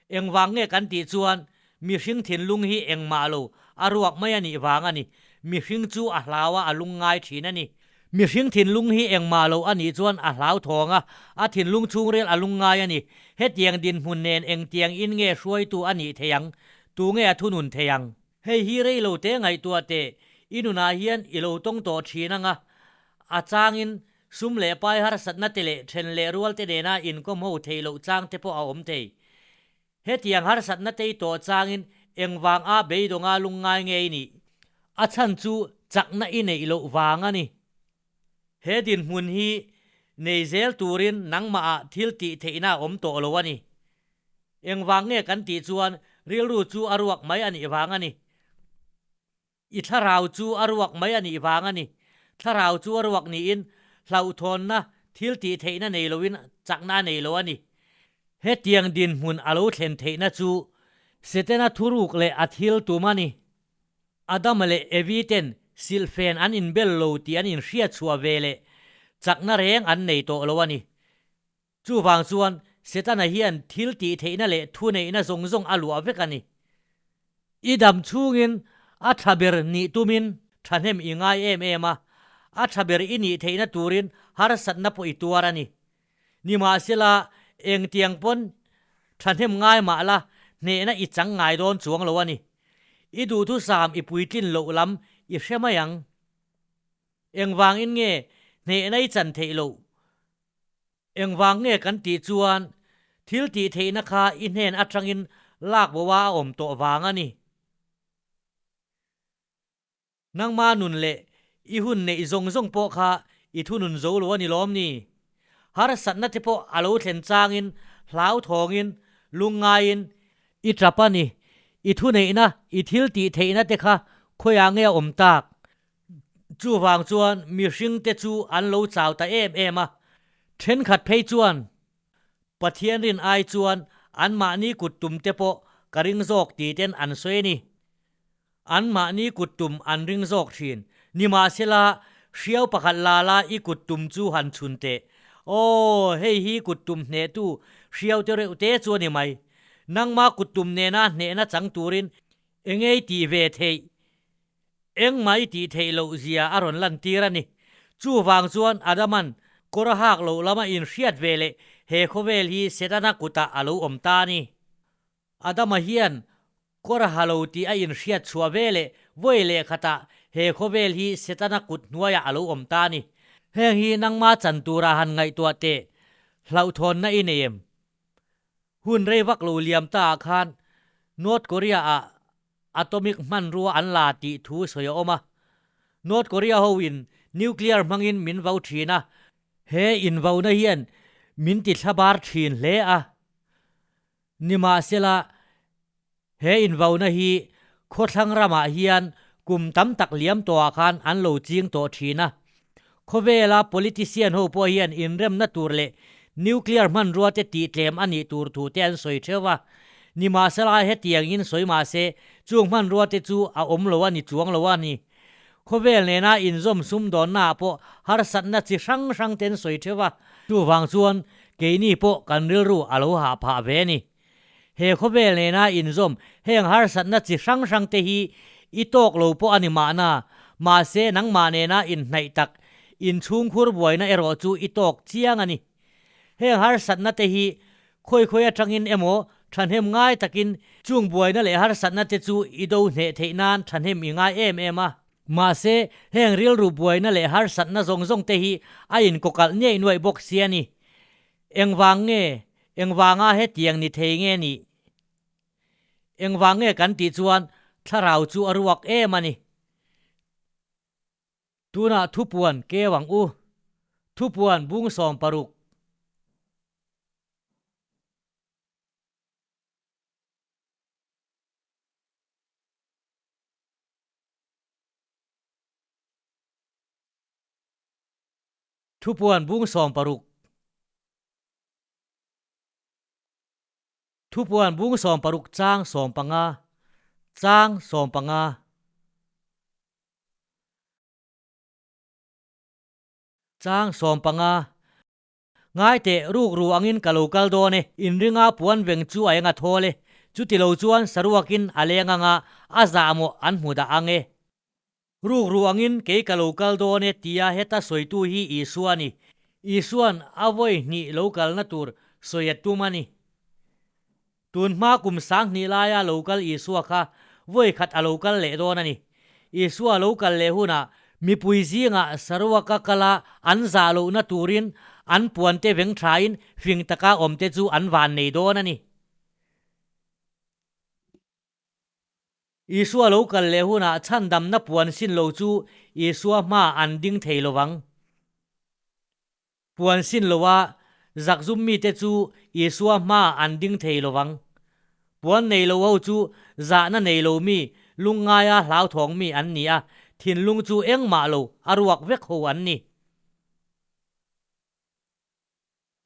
Engvang nge kan tih chuan mihring thinlung hi engmah lo a ruak mai a nih vang a ni. Mihring chu a hlau a, a lungngai thin a ni. Mihring thinlung hi engmah lo a nih chuan a hlau thawng a, a thinlung chhungril a lungngai a ni. Hetiang dinhmun nen engtiang in nge hruaitu a nih thei ang? Tunge a thunun thei ang? Hei hi rei lo te ngaihtuah teh, i nunah hian i lo tawng tawh thin ang a, a changin sum leh pai harsatna te leh then leh rual te nena inkawm ho theih loh chang te pawh a awm thei. Hetiang harsatna te i tawh changin engvang a beidawnga lungngai nge i nih? A chhan chu chakna i neih loh vang a ni. He dinhmun hi nei zel turin nangmahah thil tih theihna a awm tawh lo a ni. Engvang nge kan tih chuan rilru chu a ruak mai a nih vang a ni. I thlarau chu a ruak mai a nih vang a ni. Thlarau chu a ruak niin hlauhthawnna thil tih theihna nei loin chakna a nei lo a ni. Hetiang dinhmun a lo thlen theihna chu Setana thuruk leh a thil tum a ni. Adama leh Evi ten silhfen an inbel lo tih an inhriat chhuah ve leh chakna reng an nei tawh lo a ni. Chuvang chuan Setana hian thil tih theihna leh thuneihna zawng zawng a luah vek a ni. I dam chhungin a tha ber nih tumin thahnem i ngai em em a, a tha ber i nih theihna turin harsatna pawh i tuar a ni. Nimahsela, engtiang pawn thahnem ngai mah la, hnehna i chang ngai dawn chuang lo a ni. I duhthusam i puitlin loh lam i hre mai ang. Engvangin nge hnehna i chan theih loh? Engvang nge kan tih chuan thil tih theihna kha i hnen atangin lak bo a a awm tawh vang a ni. Nangma nun leh i hun neih zawng zawng pawh kha i thunun zo lo a ni lawm ni? Harsatna te pawh a lo thlen changin hlauthawngin lungngaiin i tap a ni. I thuneihna, i thil tih theihna te kha khawiah nge a awm tak? Chuvang chuan mihring te chu an lo chau ta em em a, thenkhat phei chuan Pathian rin ai chuan anmahni kut tum te pawh ka ring zawk ti ten an sawi a ni. Anmahni kut tum an ring zawk thin. Nimahsela, hriau pakhat la la i kut tum chu han chhun teh. Aw, hei hi kut tum hnehtu hriau te reuh te chu a ni mai. Nangma kut tum nena hnehna chang turin engei tih ve theih? Engmah i tih theih loh zia a rawn lantir a ni. Chuvang chuan Adaman kawr a hak loh lama inhriat ve leh he khawvel hi Setana kutah a lo awm ta a ni. Adama hian kawr a ha lo tih a inhriat chhuah ve leh vawi leh khatah he khawvel hi Setana kut hnuaiah a lo awm ta a ni. Heng hi nangma chan tura han ngaihtuah teh hlauhthawnna i nei em? Hun rei vak lo liam ta ah khan North Korea ah Atomic hmanrua an la tih thu sawi a awm a. North Korea ho in nuclear hmangin min vo thin a. He invauna hian min ti thlabar thin hle a. Nimahsela, he invauna hi khawthlang ramah hian kum tam tak liam tawhah khan an lo ching tawh thin a. Khawvela politician ho pawh hian inremna tur leh nuclear hmanrua te tih tlem a nih tur thu te an sawi theuh a. Nimahsela hetiangin sawi mah se chung hmanrua te chu a awm lo a ni chuang lo a ni. Khawvel nena inzawm sumdawnnaah pawh harsatna chi hrang hrang te an sawi theuh a. Chuvang chuan keini pawh kan rilru a lo hah phah ve a ni. He khawvel nena inzawm heng harsatna chi hrang hrang te hi i tawk lo pawh a ni mahna, mahse nangmah nena inhnaih tak inchhungkhur buaina erawh chu i tawk chiang a ni. Heng harsatna te hi khawi khawi atangin emaw thahnem ngai takin chung buaina leh harsatna te chu i do hneh theih nan thahnem i ngai em em a. Mahse heng rilru buaina leh harsatna zawng zawng te hi a inkawkalh nuaih nuaih bawk si a ni. Engvang nge? Engvanga hetiang ni thei nge nih? Engvang nge kan tih chuan thlarau chu a ruak em a ni. Tunah thupuan keu ang u. Thupuan bung 16. Thupuan bung 16. Thupuan bung 16 chang 15 chang 15. Chang 15. Ngai teh, rukru angin ka lo kal dawn e, inringa puan veng chu a eng a thawl e, chuti lo chuan saruakin a leng anga a zah maw an hmu dah ang e. Rukru angin kei ka lo kal dawn e tia heta sawitu hi Isua a ni. Isua'n a vawi hnih lo kalna tur sawi a tum a ni. Tun hma kum 2000 laia lo kal Isua kha vawi khat a lo kal leh dawn a ni. Isua lo kal leh hunah mipui zingah saruaka kala an zah lohna turin an puante veng thain fing taka awmte chu an van nei dawn a ni. Isua lo kal leh hunah chhandamna puan sin lo chu Isua hmaah an ding thei lo vang. Puan sin loa zakzum mite chu Isua hmaah an ding thei lo vang. Puan nei lo ho chu zahna nei lo mi, lungngaia hlauthawng mi an ni a, thinlung chu engmah lo a ruak vek ho an ni.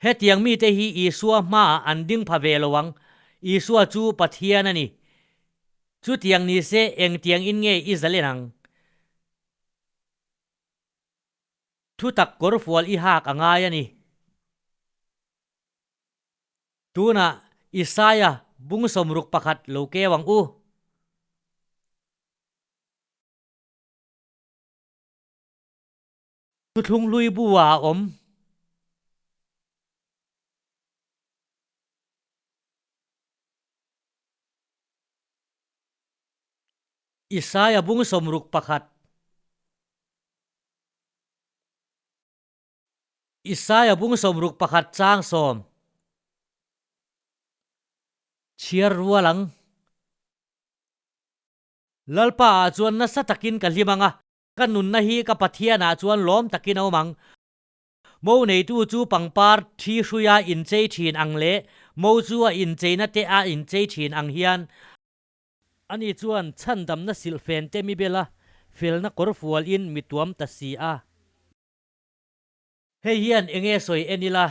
Hetiang mite hi Isua hmaah an ding pha ve lo ang. Isua chu Pathian a ni. Chutiang ni se engtiang in nge i zalen ang? Thutak kawrfual i hak a ngai a ni. Tunah Isaia bung 61 lo keu ang u. Thuthlung hlui bu ah a awm. Isaia bung 61. Isaia bung 61 chang 10. Chhiar rual ang. Lalpa ah chuan nasa takin ka hlim ang a, ka nunna hi ka Pathian ah chuan lawm takin a awm ang. Mo neitu chu pangpar thi hruia inchei thin ang leh mo chu a incheina te a inchei thin ang hian, ani chuan chhandamna silhfen te mi bela felna kawr fual in mi tuam ta si a. Hei hian enge sawi en ila,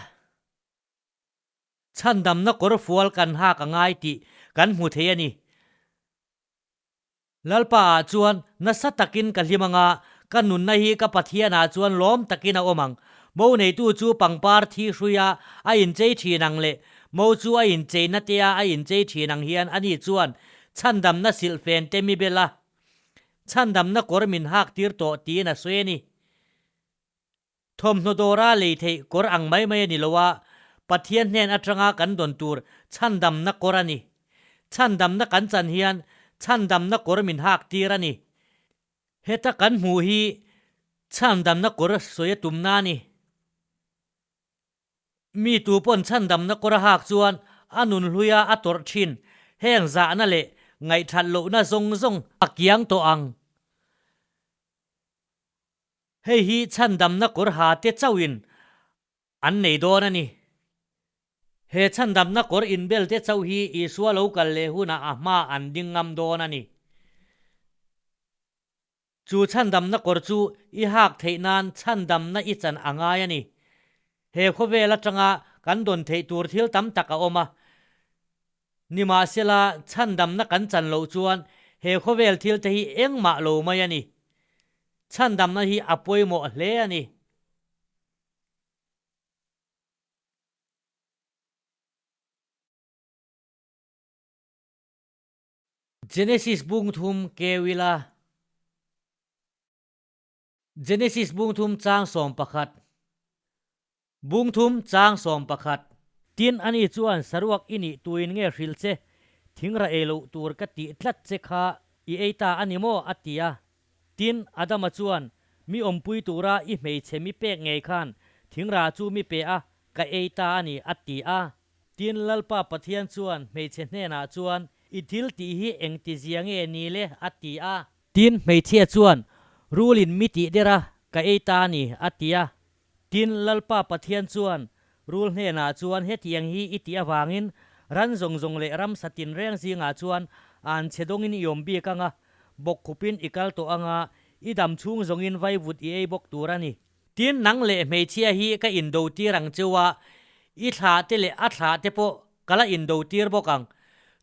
chhandamna kawr fual kan hak a ngai tih kan hmu thei a ni. Lalpa ah chuan nasa takin ka hlim anga, ka nunna hi ka Pathian ah chuan lawm takin a awm ang. Mo neitu chu pangpar thi hruia a inchei thin ang leh mo chu a incheina tea a inchei thin ang hian ani chuan chhandamna silhfen te mi bela chhandamna kawr min hak tir tawh tiin a sawi a ni. Thawmhnaw dawra lei theih kawr ang mai mai a ni lo a, Pathian hnen atanga kan dawn tur chhandamna kawr a ni. Chhandamna kan chan hian chhandamna kawr min hak tir a ni. Heta kan hmuh hi chhandamna kawr sawi a tumna a ni. Mi tu pawn chhandamna kawr a hak chuan a nun hluia a tawrh thin heng zahna leh ngaihthat lohna zawng zawng a kiang tawh ang. Hei hi chhandamna kawr ha te chauhin an nei dawn a ni. He chhandamna kawr inbel te chauh hi Isua lo kal leh hunah a hma an ding ngam dawn a ni. Chu chhandamna kawr chu i hak theih nan chhandamna i chan a ngai a ni. He khawvel atanga kan dawn theih tur thil tam tak a awm a. Nimahsela, chhandamna kan chan loh chuan he khawvel thil te hi engmah lo mai a ni. Chhandamna hi a pawimawh hle a ni. Genesis bung thum keu ila. Genesis bung thum chang 11. Bung thum chang 11. Tin, ani chuan saruak i nih tuin nge hrilh che, thingra ei loh tur ka tih tlat che kha i ei ta a ni maw? a ti a. Tin, Adama chuan, Mi awmpui tura i hmeichhe mi pek ngei khan thingra chu mi pe a, ka ei ta a ni, a ti a. Tin, Lalpa Pathian chuan hmeichhe hnenah chuan, I thil tih hi engtizia nge ni le? a ti a. Tin, hmeichhia chuan, Rulin mi tih der a, ka ei ta a ni, a ti a. Tin, Lalpa Pathian chuan rul hnenah chuan, Hetiang hi i tih avangin ran zawng zawng leh ramsa tinreng zingah chuan an chhe dawngin i awm bik ang a, bawkkhupin i kal tawh ang a, i dam chhung zawngin vaivut i ei bawk tur a ni. Tin, nang leh hmeichhia hi ka indo tir ang cheu a, i thla te leh a thla te pawh ka la indo tir bawk ang.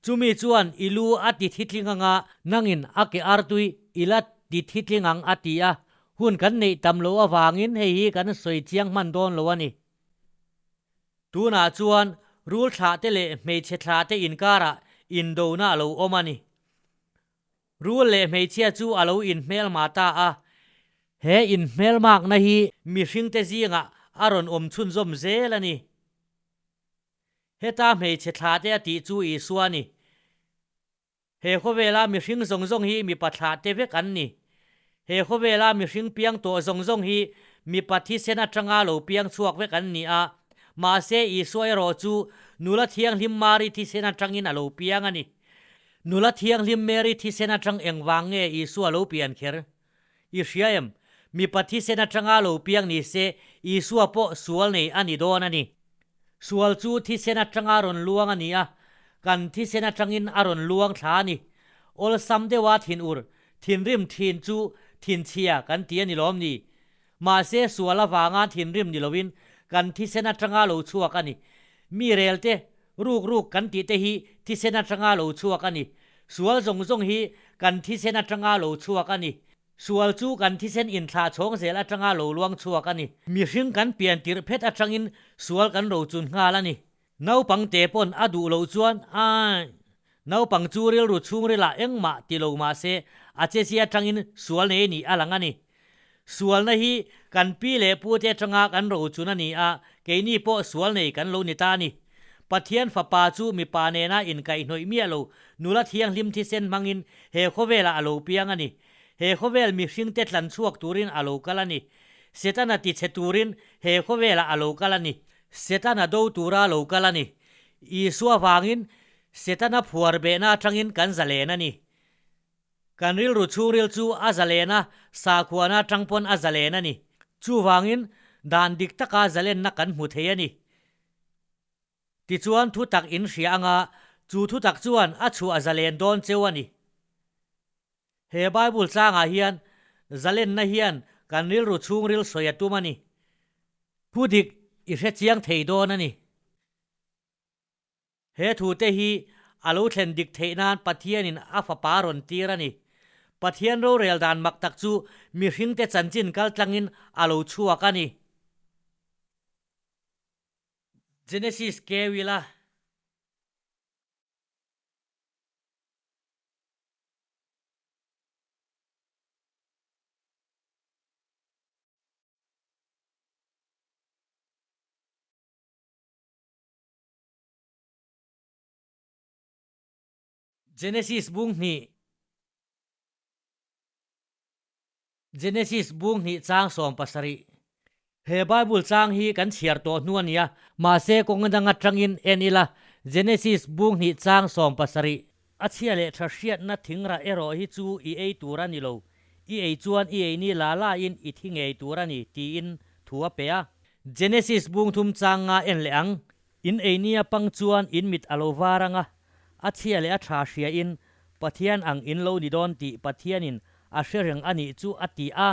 Chumi chuan i lu a ti thitling ang a, nangin a ke artui i la ti thitling ang a ti a, hun kan neih tam loh avangin hei hi kan sawi chiang hman dawn lo a ni. Tunah chuan rul thlah te leh hmeichhe thlah te inkarah indona a lo awm a ni. Rul leh hmeichhia chu a lo inhmelma ta a, he inhmelmakna hi mihringte zingah a rawn awm chhunzawm zel a ni. Heta hmeichhe thlahte a tih chu Isua a ni. He khawvela mihring zawng zawng hi mipa thlahte vek an ni. He khawvela mihring piang tawh zawng zawng hi mipa thisen atanga lo piang chhuak vek an ni a, mahse Isua erawh chu nula thianghlim Mari thisen atangin a lo piang a ni. Nula thianghlim Mary thisen atang engvang nge Isua lo pian kher? I hria em? Mipa thisen atanga lo piang ni se Isua pawh sual nei a ni dawn a ni. Sual chu thisen atanga rawn luang a ni a, kan thisen atangin a rawn luang thla a ni. Awlsam deuha thin ur, thinrim thin chu thinchhia kan ti a ni lawm ni? Mahse sual avanga thinrim ni loin kan thisen atanga lo chhuak a ni. Mi relte Ruk ruk kan tih te hi thisen atanga lo chhuak a ni. Sual zawng zawng hi kan thisen atanga lo chhuak a ni. Sual chu kan thisen inthlah chhawng zel atanga lo luang chhuak a ni. Mihring kan pian tirh phet atangin sual kan rochun nghal a ni. Naupang te pawn a duh loh chuan aih. Naupang chu rilru chhungrilah engmah ti lo mah se a chezia atangin sual nei nih a lang a ni. Sualna hi kan pi leh pute atanga kan rochun a ni a, keini pawh sual nei kan lo ni ta a ni. Pathian Fapa chu mipa nena inkaihhnawih miah lo nula thianghlim thisen hmangin he khawvelah a lo piang a ni. He khawvel mihringte tlan chhuak turin a lo kal a ni. Setana tichhe turin he khawvelah a lo kal a ni. Setana do tura lo kal a ni. Isua vangin Setana phuar behna atangin kan zalen a ni. Kan rilru chhungril chu a zalen a, sakhuana atang pawn a zalen a ni. Chuvangin dan dik taka zalenna kan hmu thei a ni. Tichuan thutak in hria anga chu thutak chuan a chhuah zalen dawn cheu a ni. He Bible tlangah hian zalenna hian kan rilru chhungril sawi a tum a ni. Thu dik i hre chiang thei dawn a ni. He thute hi a lo thlen dik theih nan Pathianin a fapa rawn tir a ni. Pathian rorel dan mak tak chu mihringte chanchin kal tlangin a lo chhuak a ni. Genesis keu ila. Genesis bung hnih Genesis bung hnih chang 17 He Bible chang hi kan chhiar tawh hnu a nia, mahse kawng dang atangin en ila, Genesis bung hnih chang 17. A chhia leh tha hriatna thingrah erawh hi chu i ei tur a ni lo, i ei chuan i ei ni la la in i thi ngei tur a ni, tiin thu a pe a. Genesis bung thum chang nga en leh ang, In ei nia pang chuan in mit a lo var ang a, a chhia leh a tha hria in Pathian ang in lo ni dawn tih Pathianin a hre reng a nih chu a ti a.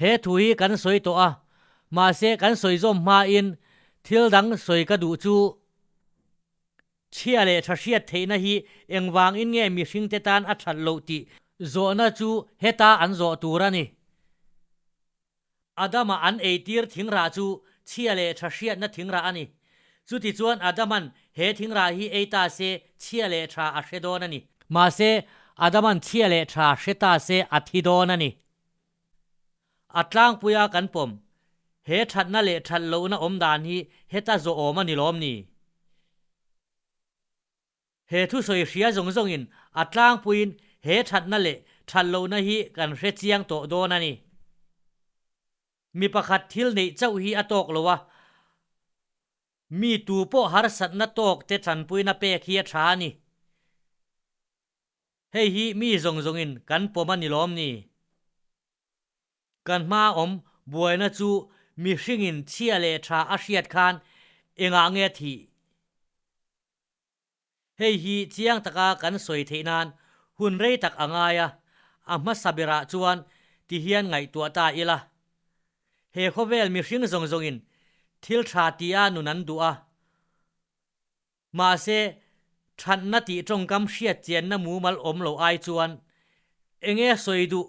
He thu hi kan sawi tawh a, mahse kan sawi zawm hmain thil dang sawi ka duh chu chhia leh tha hriat theihna hi engvangin nge mihringte tan a that loh tih zawhna chu heta an zawh tur a ni. Adama an eitir thingrah chu chhia leh tha hriatna thingrah a ni. Chutichuan Adaman he thingrah hi ei ta se chhia leh tha a hre dawn a ni. Mahse, Adaman chhia leh tha hre ta se a thi dawn a ni. A tlangpuia kan pawm, he thatna leh that lohna awm dan hi heta zawh awm a ni lawm ni? He thusawi hria zawng zawngin a tlangpuiin he thatna leh that lohna hi kan hre chiang tawh dawn a ni. Mi pakhat thil neih chauh hi a tawk lo a, mi tu pawh harsatna tawk te tanpuina pek hi a tha a ni. Hei hi mi zawng zawngin kan pawm a ni lawm ni? Kan hma awm buaina chu mihringin chhia leh tha a hriat khan engah nge a thih? Hei hi chiang taka kan sawi theih nan hun rei tak a ngai a, a hmasa berah chuan ti hian ngaihtuah ta ila. He khawvel mihring zawng zawngin thil tha tia nun an duh a. Mahse, thatna tih tawngkam hriat chianna mumal awm lo ai chuan enge sawi duh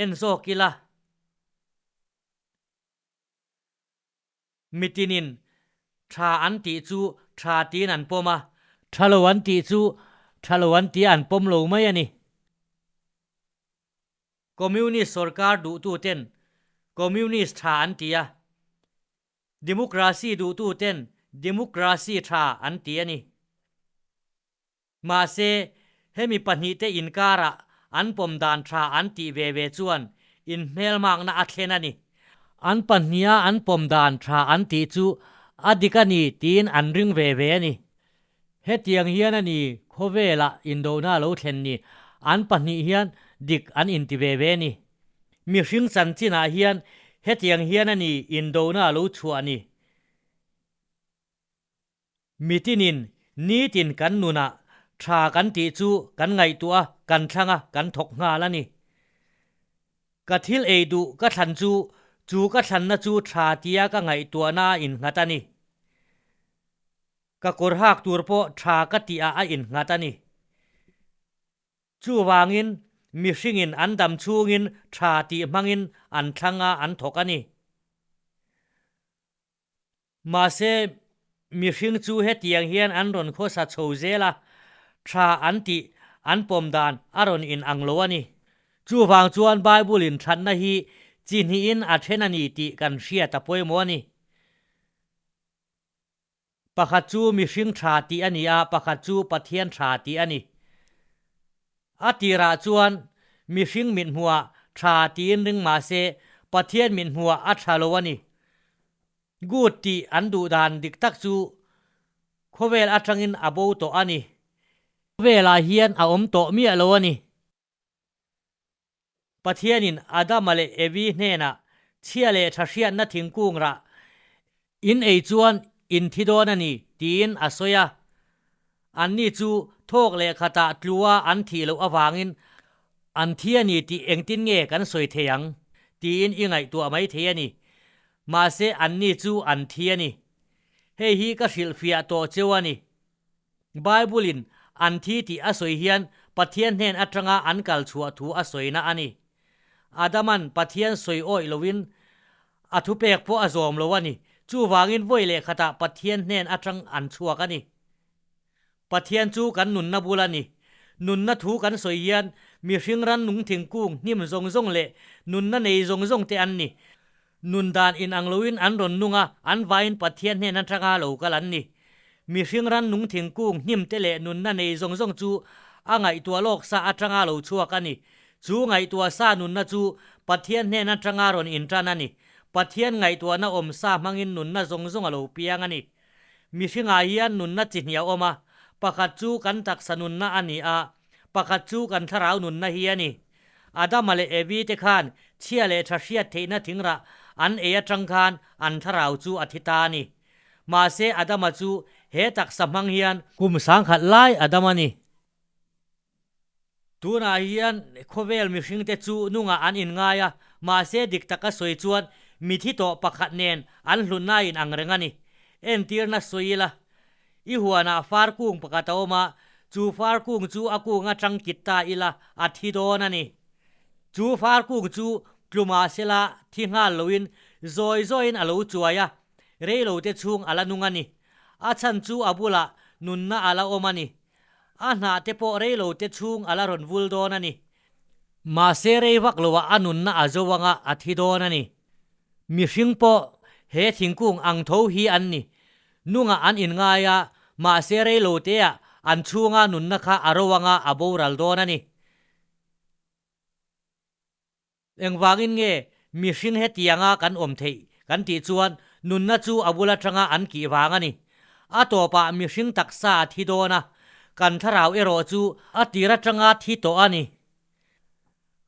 en zawk ila. Mitinin tha an tih chu tha tiin an pawm a, tha lo an tih chu tha lo an tia an pawm lo mai a ni. Communist sorkar duhtuten Communist tha an ti a, Democracy duhtuten Democracy tha an ti a ni. Mahse, hemi pahnihte inkarah an pawm dan tha an tih ve ve chuan inhmelmakna a thlen a ni. An pahniha an pawm dan tha an tih chu a dik a ni tiin an ring ve ve a ni. Hetiang hian a ni khawvelah indona lo thlen ni, an pahnih hian dik an inti ve ve a ni. Mihring chanchinah hian hetiang hian a ni indona lo chhuah ni. Mitinin nitin kan nunah tha kan tih chu kan ngaihtuah a, kan thlang a, kan thawk nghal a ni. Ka thil ei duh ka thlan chu, chu ka thlanna chu tha tia ka ngaihtuahna a innghat a ni. Ka kawr hak tur pawh tha ka tihah a innghat a ni. Chuvangin mihringin an dam chhungin tha tih hmangin an thlang a, an thawk a ni. Mahse, mihring chu hetiang hian an rawn khawsa chho zel a, tha an tih an pawm dan a rawn in ang lo a ni. Chuvang chuan Bible in thatna hi chi hnihin a then a ni tih kan hriat a pawimawh a ni. Pakhat chu mihring tha tih a ni a, pakhat chu Pathian tha tih a ni. A tirah chuan mihring mithmuhah tha tiin ring mahse, Pathian min hmuah a tha lo a ni. Good tih an duh dan dik tak chu khawvel atangin a bo tawh a ni. Khawvelah hian a awm tawh miah lo a ni. Pathianin Adama leh Evi hnenah chhia leh tha hriatna thingkung rah in ei chuan in thi dawn a ni tiin a sawi a. Anni chu thawk leh khatah tlua an thih loh avangin an thi a ni tih engtin nge kan sawi thei ang tiin i ngaihtuah mai thei a ni. Mahse anni chu an thi a ni. Hei hi ka hrilhfiah tawh cheu a ni. Bible-in an thi tih a sawi hian Pathian hnen atanga an kal chhuah thu a sawina a ni. Adaman Pathian sawi awih loin a thupek pawh a zawm lo a ni. Chuvangin vawi leh khatah Pathian hnen atang an chhuak a ni. Pathian chu kan nunna bul a ni. Nunna thu kan sawi hian mihring rannung thingkung hnim zawng zawng leh nunna nei zawng zawng te an ni. Nun dan inang loin an rawn nung a, an vaiin Pathian hnen atanga lo kal an ni. Mihring rannung thingkung hnim te leh nunna nei zawng zawng chu a ngaihtuah lawk sa atanga lo chhuak a ni. Chu ngaihtuah sa nunna chu Pathian hnen atanga rawn intan a ni. Pathian ngaihtuahna awm sa hmangin nunna zawng zawng a lo piang a ni. Mihringah hian nunna chi hnih a awm a, pakhat chu kan taksa nunna a ni a, pakhat chu kan thlarau nunna hi a ni. Adama leh Evi te khan chhia leh tha hriat theihna thingrah an ei atang khan an thlarau chu a thi ta a ni. Mahse Adama chu he taksa hmang hian kum sangkhat lai a dam a ni. Tunah hian khawvel mihringte chu nungah an inngai a, mahse dik taka sawi chuan mithi tawh pakhat nen an hlutna a inang reng a ni. Entirna sawi ila, I huanah far kung pakhat a awm a, chu far kung chu a kung atang kit ta ila a thi dawn a ni. Chu far kung chu tlumah sela thi nghal loin zawi zawiin a lo chuai a, reilote chhung a la nung a ni. A chhan chu a bulah nunna a la awm a ni. A hnah te pawh reilote chhung a la rawn vul dawn a ni. Mahse rei vak loah a nunna a zo anga a thi dawn a ni. Mihring pawh he thingkung ang tho hi an ni. Nungah an inngai a, mahse reiloteah an chhunga nunna kha a ro anga a boral dawn a ni. Engvangin nge mihring hetianga kan awm theih kan tih chuan nunna chu a bul atanga an kih vang a ni. A tawpah mihring taksa a thi dawn a, kan thlarau erawh chu a tir atanga thi tawh a ni.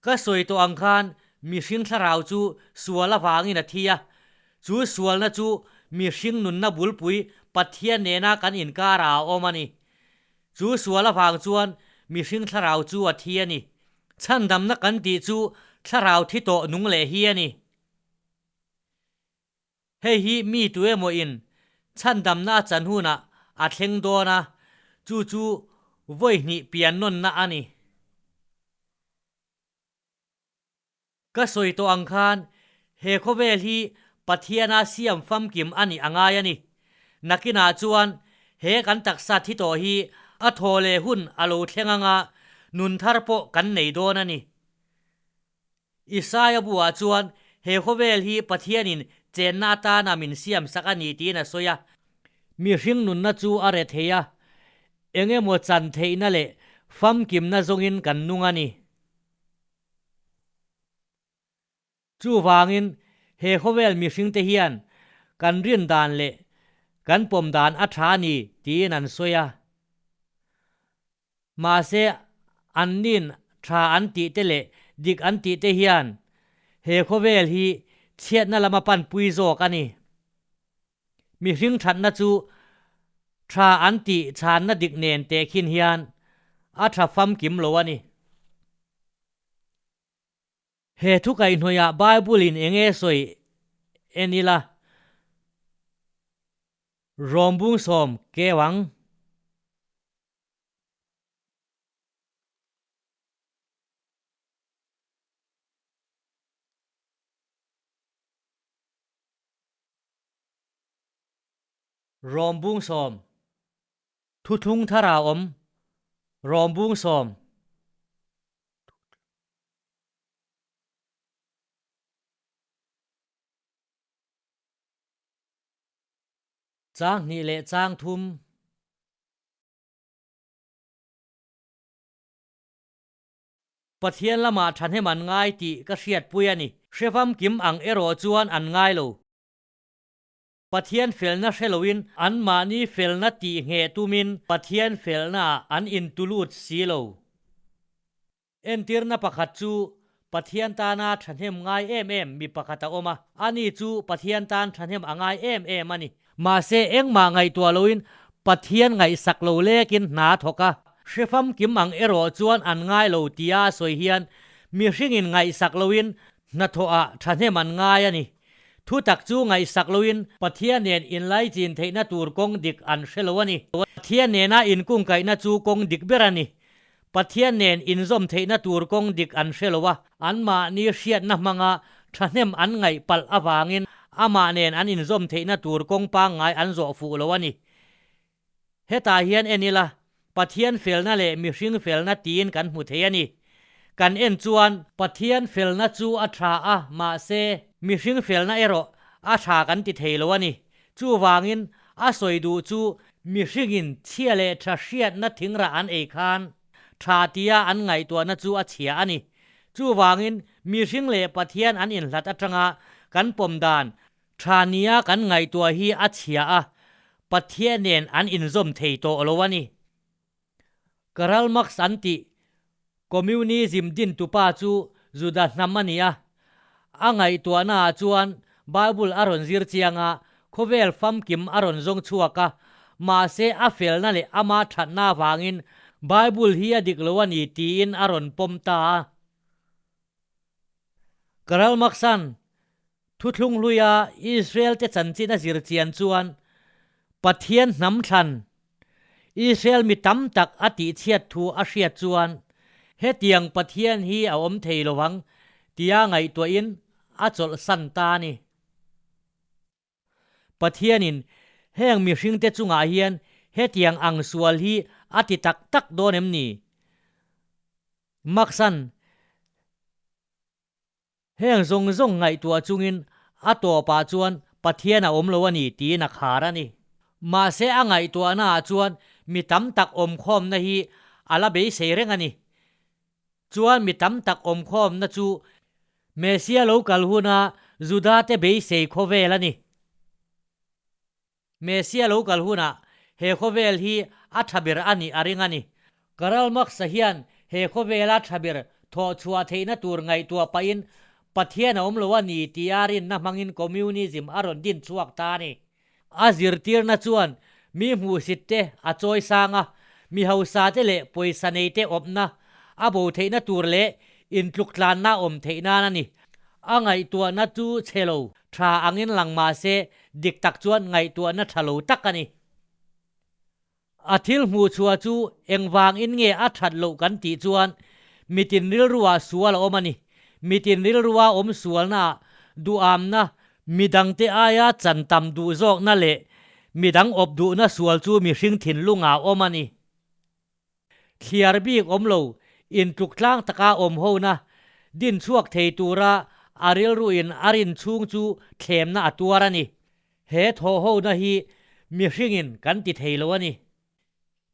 Ka sawi tawh ang khan mihring thlarau chu sual avangin a thi a, chu sualna chu mihring nunna bulpui Pathian nena kan inkarah a awm a ni. Chu sual avang chuan mihring thlarau chu a thi a ni. Chhandamna kan tih chu thlarau thi tawh nung leh hi a ni. Hei hi mi tu emaw in chhandamna a chan hunah a thleng dawn a, chu chu vawi hnih pian nawnna a ni. Ka sawi tawh ang khan he khawvel hi Pathiana siam famkim a nih a ngai a ni. Nakinah chuan he kan taksa thi tawh hi a thaw leh hun a lo thleng anga nun thar pawh kan nei dawn a ni. Isaia buah chuan he khawvel hi Pathianin chenna atana min siam sak a ni tiin a sawi a. Mihring nunna chu a re thei a, eng emaw chan theihna leh famkimna zawngin kan nung a ni. Chuvangin he khawvel mihringte hian kan rin dan leh kan pawm dan a tha a ni tiin an sawi a. Mahse, annin tha an tih te leh dik an tih te hian he khawvel hi chhiatna lama panpui zawk a ni. Mihring thatna chu tha an tih chhanna dik nen tehkhin hian a tha famkim lo a ni. He thu kaihhnawihah Bible-in eng nge sawi en ila? Rawmbung sawm keu ang. Rawmbung sawm. Thuthlung thar a awm. Rawmbung sawm. Chang hnih leh chang thum. Pathian lamah thahnem an ngai tih ka hriatpui a ni. Hre famkim ang erawh chuan an ngai lo. Pathian felna hre loin anmahni felna tih ngheh tumin Pathian felnaah an intulut si lo. Entirna pakhat chu Pathian tana thahnem ngai em em mi pakhat a awm a, ani chu Pathian tan thahnem a ngai em em a ni. Mahse engmah ngaihtuah loin Pathian ngaihsak lo lekin hna a thawk a. Hre famkim ang erawh chuan an ngai lo tia a sawi hian mihringin ngaihsak loin hnathawhah thahnem an ngai a ni. Thu tak chu ngaihsak loin Pathian nen inlaichin theihna tur kawng dik an hre lo a ni. Pathian nena inkungkaihna chu kawng dik ber a ni. Pathian nen inzawm theihna tur kawng dik an hre lo a, anmahni hriatna hmanga thahnem an ngaih palh avangin amah nen an inzawm theihna tur kawng pangngai an zawh fuh lo a ni. Hetah hian en ila, Pathian felna leh mihring felna tiin kan hmu thei a ni. Kan en chuan Pathian felna chu a tha a, mahse, mihring felna erawh a tha kan ti thei lo a ni. Chuvangin, a sawi duh chu mihringin chhia leh tha hriatna thingrah an ei khan tha tia an ngaihtuahna chu a chhia a ni. Chuvangin, mihring leh Pathian an inhlat atanga kan pawm dan Tha nia kan ngaihtuah hi a chhia a, Pathian nen an inzawm thei tawh lo a ni. Karl Marx an tih Communism dintupa chu Juda hnam a ni a. A ngaihtuahnaah chuan Bible a rawn zir chiang a, khawvel famkim a rawn zawng chhuak a, mahse a felna leh ama thatna avangin Bible hi a dik lo a ni tiin a rawn pawm ta a. Karl Marx-a'n Thuthlung hluia Israel-te chanchin a zir chian chuan Pathian hnam thlan Israel mi tam tak a tihchhiat thu a hriat chuan hetiang Pathian hi a awm thei lo ang tia ngaihtuahin a chawlhsan ta a ni. Pathianin heng mihringte chungah hian hetiang ang sual hi a ti tak tak dawn em ni? Marx-a'n Heng zawng zawng ngaihtuah chungin a tawpah chuan Pathian a awm lo a ni tiin a khar a ni. Mahse a ngaihtuahnaah chuan mi tam tak awmkhawmna hi a la beisei reng a ni. Chuan mi tam tak awmkhawmna chu Messia lo kal huna Judate beisei khawvel a ni. Messia lo kal hunah he khawvel hi a tha ber a nih a ring a ni. Karl Marx-a hian he khawvela tha ber thawh chhuah theihna tur ngaihtuah pahin Pathian a awm lo a ni tia rinna hmangin Communism a rawn din chhuak ta a ni. A zirtirna chuan mi hmuhsit te a chawi sang a, mi hausa te leh pawisa nei te awpna a bo theihna tur leh intluktlanna awm theih nan a ni. A ngaihtuahna chu chhe lo Tha angin lang mah se, dik tak chuan ngaihtuahna tha lo tak a ni. A thil hmuh chhuah chu engvangin nge a that loh kan tih chuan mitin rilruah sual a awm a ni. Mitin rilrua awm sualnaah duhamna, midangte aia chan tam duh zawkna leh midang awp duhna sual chu mihring thinlungah a awm a ni. Thliar bik awm lo, intluk tlang taka awm hona din chhuak thei tura a rilruin a rin chhung chu thlemna a tuar a ni. He thawhhona hi mihringin kan ti thei lo a ni.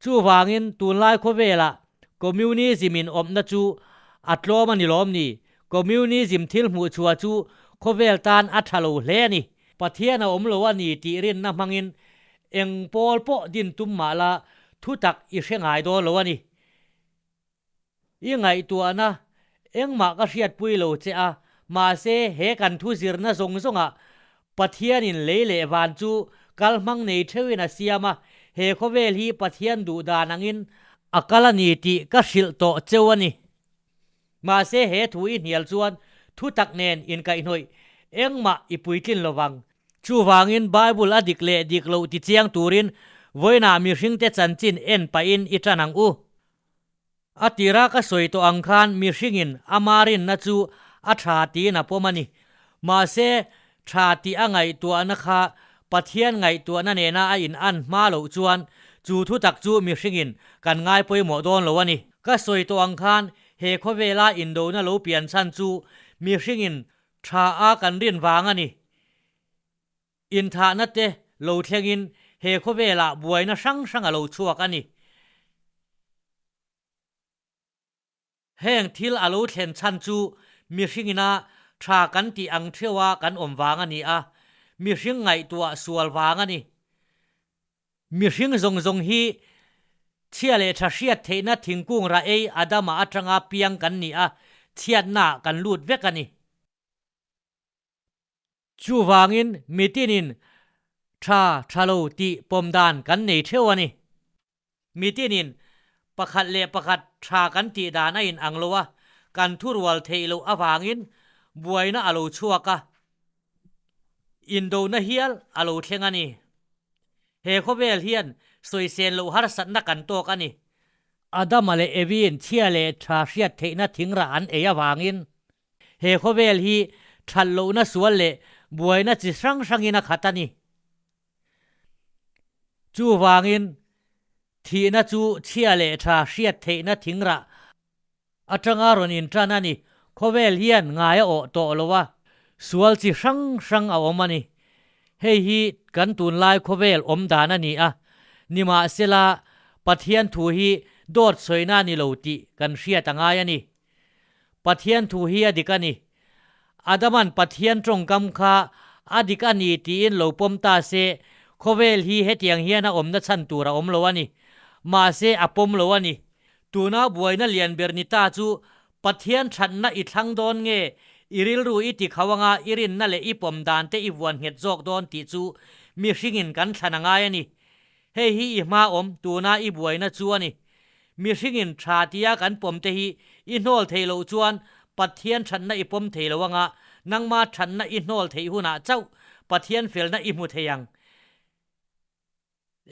Chuvangin tunlai khawvelah Communism in awmna chu a tlawm a ni lawm ni? Communism thil hmuh chhuah chu khawvel tan a tha lo hle a ni. Pathian a awm lo a ni tih rinna hmangin Eng pawl pawh din tum mah la thu tak i hre ngai dawn lo a ni. I ngaihtuahna engmah ka hriatpui lo che a, mahse he kan thu zirna zawng zawngah Pathianin lei leh van chu kal hmang nei theuhin a siam a, he khawvel hi Pathian duh dan angin a kal a ni tih ka hrilh tawh cheu a ni. Mahse he thu i hnial chuan thu tak nen inkaihhnawih engmah i puitlin lovang. Chuvangin Bible a dik leh dik loh ti chiang turin vawiinah mihringte chanchin en pahin i ṭan ang u. A tira ka sawi tawh ang khan mihringin ama rinna chu a ṭha tiin a pawm a ni. Mahse, ṭha tih a ngaihtuahna kha Pathian ngaihtuahna nena a in an hma loh chuan chu thutak chu mihringin kan ngai pawimawh dawn lo a ni. Ka sawi tawh ang khan he khawvela indona lo pian chhan chu mihringin Tha a kan rin vang a ni. Inthahna te lo thlengin he khawvelah buaina hrang hrang a lo chhuak a ni. Heng thil a lo thlen chhan chu mihringina tha kan tih ang theuha kan awm vang a ni a, mihring ngaihtuah sual vang a ni. Mihring zawng zawng hi chhia leh tha hriat theihna thingkung rah ei Adama atanga piang kan ni a, chhiatnaah kan lut vek a ni. Chuvangin mitinin tha tha lo tih pawm dan kan nei theuh a ni. Mitinin pakhat leh pakhat tha kan tih dan a inang lo a, kan thurual theih loh avangin buaina a lo chhuak a, indona hial a lo thleng a ni. He khawvel hian sawisel loh harsatna kan tawk a ni. Adama leh Evi'n chhia leh tha hriat theihna thingrah an ei avangin He khawvel hi that lohna sual leh buaina chi hrang hrangin a khat a ni. Chuvangin, thihna chu chhia leh tha hriat theihna thingrah atanga rawn intan a ni. Khawvel hian ngai a awh tawh lo a, sual chi hrang hrang a awm a ni. Hei hi kan tunlai khawvel awm dan a ni a, nimahsela Pathian thu hi dawt sawina a ni lo tih kan hriat a ngai a ni. Pathian thu hi a dik a ni. Adaman Pathian tawngkam kha a dik a ni tiin lo pawm ta se, khawvel hi hetiang hian a awmna chhan tur a awm lo a ni. Mahse a pawm lo a ni. Tuna buaina lian ber ni ta chu Pathian thatna i thlang dawn nge, i rilru i ti khau anga i rinna leh i pawm dan te i vuan nghet zawk dawn tih chu mihringin kan thlan a ngai a ni. Hei hi i hma awm tuna i buaina chu a ni. Mihringin tha tia kan pawm te hi i hnawl theih loh chuan Pathian thatna i pawm thei lo anga, nangma thatna i hnawl theih hunah chauh Pathian felna i hmu thei ang.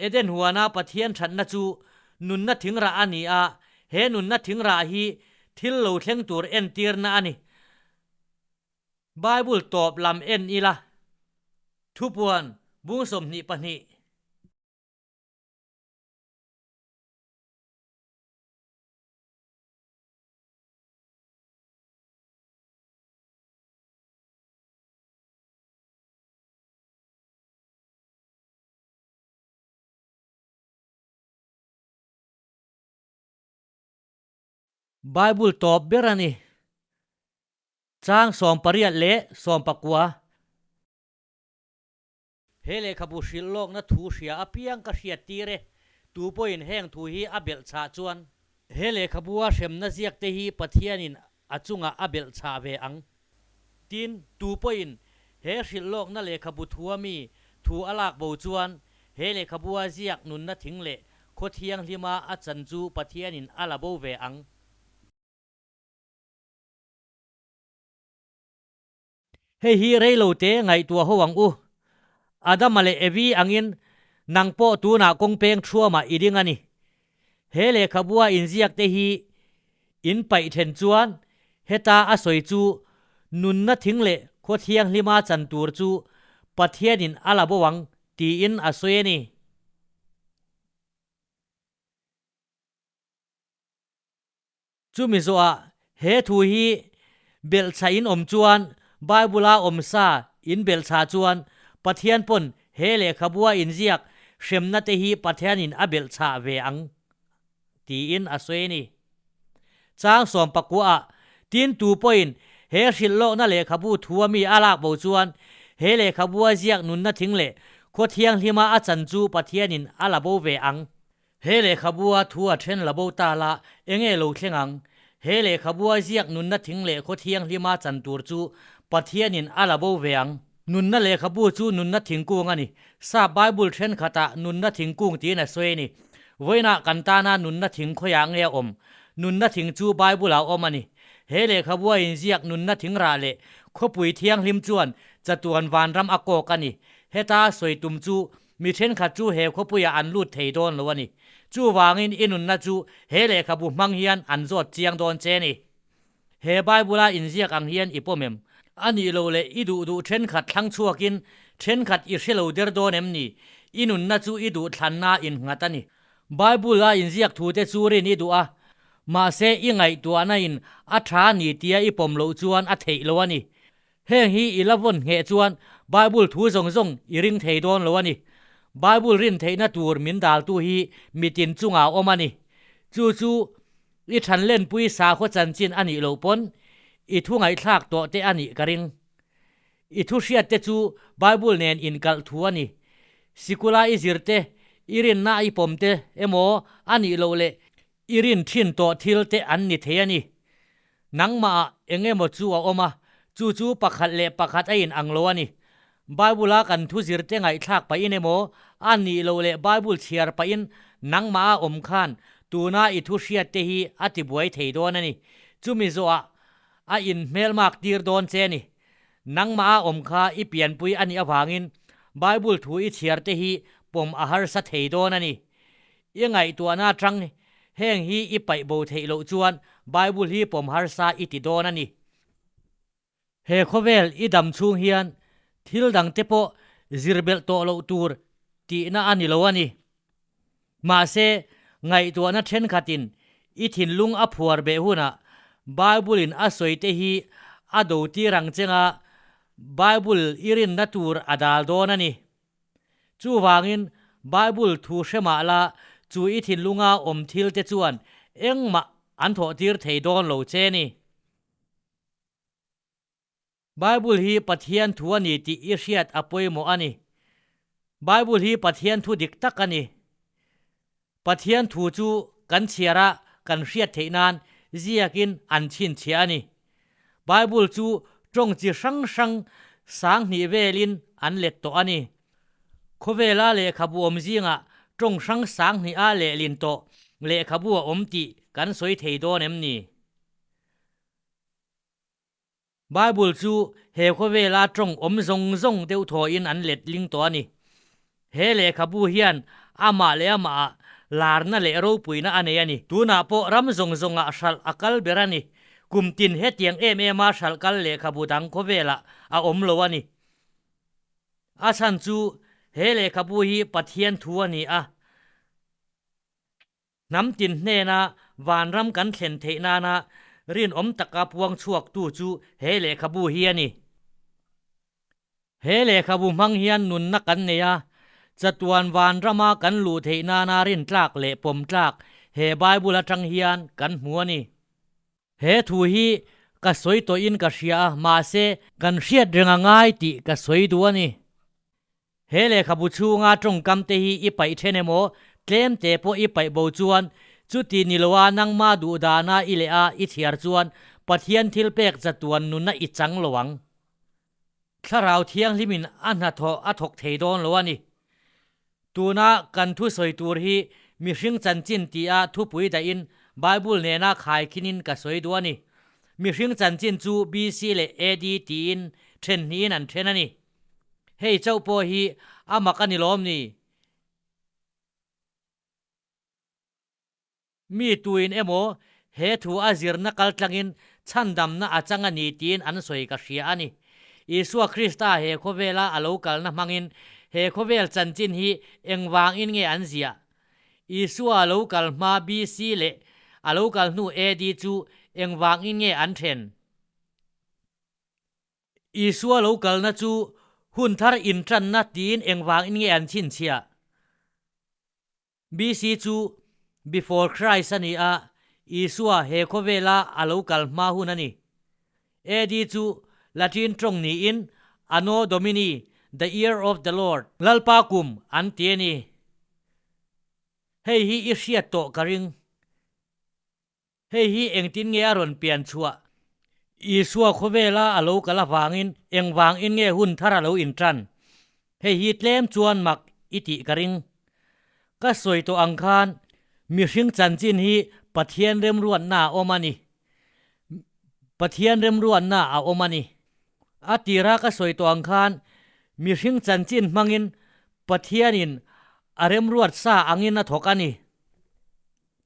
Eden huana Pathian thatna chu nunna thingrah a ni a, he nunna thingrah hi thil lo thleng tur entirna a ni. Bible tawp lam en ila, Thupuan bung 22. Bible tawp ber a ni. Chang 18 leh 19. He lehkhabu hrilh lawkna thu hria apiang ka hriat tir e, tu pawhin heng thu hi a belh chhah chuan. He lehkhabua hremna ziak te hi Pathianin a chungah a belh chhah ve ang. Tin, tu pawhin he hrilh lawkna lehkhabu thua mi thu a lak bo chuan, he lehkhabua ziak nunna thing leh khaw thianghlima a chan chu Pathianin a la bo ve ang. Hei hi reilote ngaihtuah ho ang u. Adama leh Evi angin nang pawh tunah kawngpeng thuamah i ding a ni. He lehkhabua inziakte hi in paih then chuan heta a sawi chu nunna thing leh khaw thianghlima chan tur chu Pathianin a la bo ang tiin a sawi a ni. Chumi zawhah he thu hi belhchhah in awm chuan Bible-a awm sa in belhchhah chuan Pathian pawn he lehkhabua inziak hremna te hi Pathianin a belhchhah ve ang tiin a sawi a ni. Chang 19 ah tin tu pawhin he hrilhlawkna lehkhabu thua mi a lak bo chuan he lehkhabua ziak nunna thing leh khaw thianghlima a chan chu Pathianin a la bo ve ang. He lehkhabua thu a then la bo ta la, enge lo thleng ang? He lehkhabua ziak nunna thing leh khaw thianghlima chan tur chu Pathianin a la bo ve ang. Nunna lehkhabu chu nunna thingkung a ni. Sap Bible thenkhatah nunna thingkung tiin a sawi a ni. Vawiinah kan tana nunna thing khawiah nge a awm? Nunna thing chu Bible-ah a awm a ni. He lehkhabua inziak nunna thing rah leh khawpui thianghlim chuan chatuan vanram a kawk a ni. Heta sawi tum chu Mi thenkhat chu he khawpuiah an lut thei dawn lo a ni. Chuvangin i nunna chu he lehkhabu hmang hian an zawt chiang dawn che ni. He Bible-a inziak ang hian i pawm em? A nih loh leh i duh duh thenkhat thlang chhuakin thenkhat i hre lo der dawn em ni? I nunna chu i duh thlanna innghat a ni. Bible-a inziak thute chu rin i duh a, mahse i ngaihtuahna in a tha ni tia i pawm loh chuan a theih lo a ni. Heng hi i la vawn ngheh chuan Bible thu zawng zawng i ring thei dawn lo a ni. Bible rin theihna tur min daltu hi mitin chungah a awm a ni. Chu chu I than lenpui sakhaw chanchin a nih loh pawn i thu ngaihthlak tawh te a nih ka ring. I thu hriat te chu Bible nen inkalh thu a ni. Sikula i zir te, i rinna i pawm te emaw a nih loh leh i rin thin tawh thil te an ni thei a ni. Nangmahah eng emaw chu a awm a, chu chu pakhat leh pakhat a in ang lo a ni. Bible-a kan thu zirte ngaihthlak pahin emaw, a nih loh leh Bible chhiar pahin nangmah a awm khan tuna i thu hriatte hi a tibuai thei dawn a ni. Chumi zawhah a inhmelmak tir dawn che a ni. Nangmah a awm kha i pianpui a nih avangin Bible thu i chhiarte hi pawm a harsa thei dawn a ni. I ngaihtuahna atang heng hi i paih bo theih loh chuan Bible hi pawm harsa i ti dawn a ni. He khawvel i dam chhung hian thil dangte pawh zir belh tawh loh tur tihna a ni lo a ni. Mahse, ngaihtuahna thenkhatin i thinlung a phuar beh hunah Bible-in a sawite hi a do tir ang chenga Bible i rinna tur a dal dawn a ni. Chuvangin, Bible thu hre mah la, chu i thinlunga awm thil te chuan engmah an thawhtir thei dawn lo che ni. Bible hi Pathian thu a ni tih i hriat a pawimawh a ni. Bible hi Pathian thu dik tak a ni. Pathian thu chu kan chhiar a, kan hriat theih nan ziakin an chhinchhiah a ni. Bible chu tawng chi hrang hrang 2000 velin an let tawh a ni. Khawvela lehkhabu awm zingah tawng hrang 2000 a lehlin tawh lehkhabu a awm tih kan sawi thei dawn em ni? Bible chu he khawvela tawng awm zawng zawng deuh thawhin an let ling tawh a ni. He lehkhabu hian amah leh amahah larna leh ropuina a nei a ni. Tunah pawh ram zawng zawngah hralh a kal ber a ni. Kum tin hetiang em ema hralh kal lehkhabu dang khawvelah a awm lo a ni. A chhan chu he lehkhabu hi Pathian thu a ni a. Hnam tin hnena vanram kan thlen theih nana rinawm taka puang chhuaktu chu he lehkhabu hi a ni. He lehkhabu hmang hian nunna kan nei a, chatuan vanrama kan luh theih nana rintlak leh pawmtlak he Bible atang hian kan hmu a ni. He thu hi ka sawi tawhin ka hria a, mahse kan hriat reng a ngai tih ka sawi duh a ni. He lehkhabu chhunga tawngkam te hi i paih then emaw, tlem te pawh i paih bo chuan, chuti ni loa nangma duhdana i leh a i chhiar chuan Pathian thilpek chatuan nuna i chang lo ang. Thlarau Thianghlimin a hnathawh a thawk thei dawn lo a ni. Tuna kan thu sawi tur hi mihring chanchin tia thupui dahin Bible nena khaikhinin ka sawi duh a ni. Mihring chanchin chu BC leh AD tiin then hnihin an then a ni. Hei chauh pawh hi a mak a ni lawm ni? Mi tuin emaw he thu a zirna kal tlangin chhandamna a chang a ni tiin an sawi ka hria a ni. Isua Krista he khawvela a lo kalna hmangin he khawvel chanchin hi engvangin nge an ziah? Isua a lo kal hma BC leh a lo kal hnu AD chu engvangin nge an then? Isua lo kalna chu hun thar intanna tiin engvangin nge an chhinchhiah? BC chu Before Christ a ni a, Isua he khawvela a lo kal hma hun a ni. AD chu Latin tawng niin Anno Domini, the year of the Lord, Lalpa kum an ti a ni. Hei hi i hriat tawh ka ring. Hei hi engtin nge a rawn pian chhuah? Isua khawvela a lo kal avangin engvangin nge hun thar a lo intan? Hei hi tlem chuan mak i tih ka ring. Ka sawi tawh ang khan mihring chanchin hi Pathian remruatna a awm a ni. Pathian remruatna a awm a ni. A tira ka sawi tawh ang khan mihring chanchin hmangin Pathianin a remruat sa angin a thawk a ni.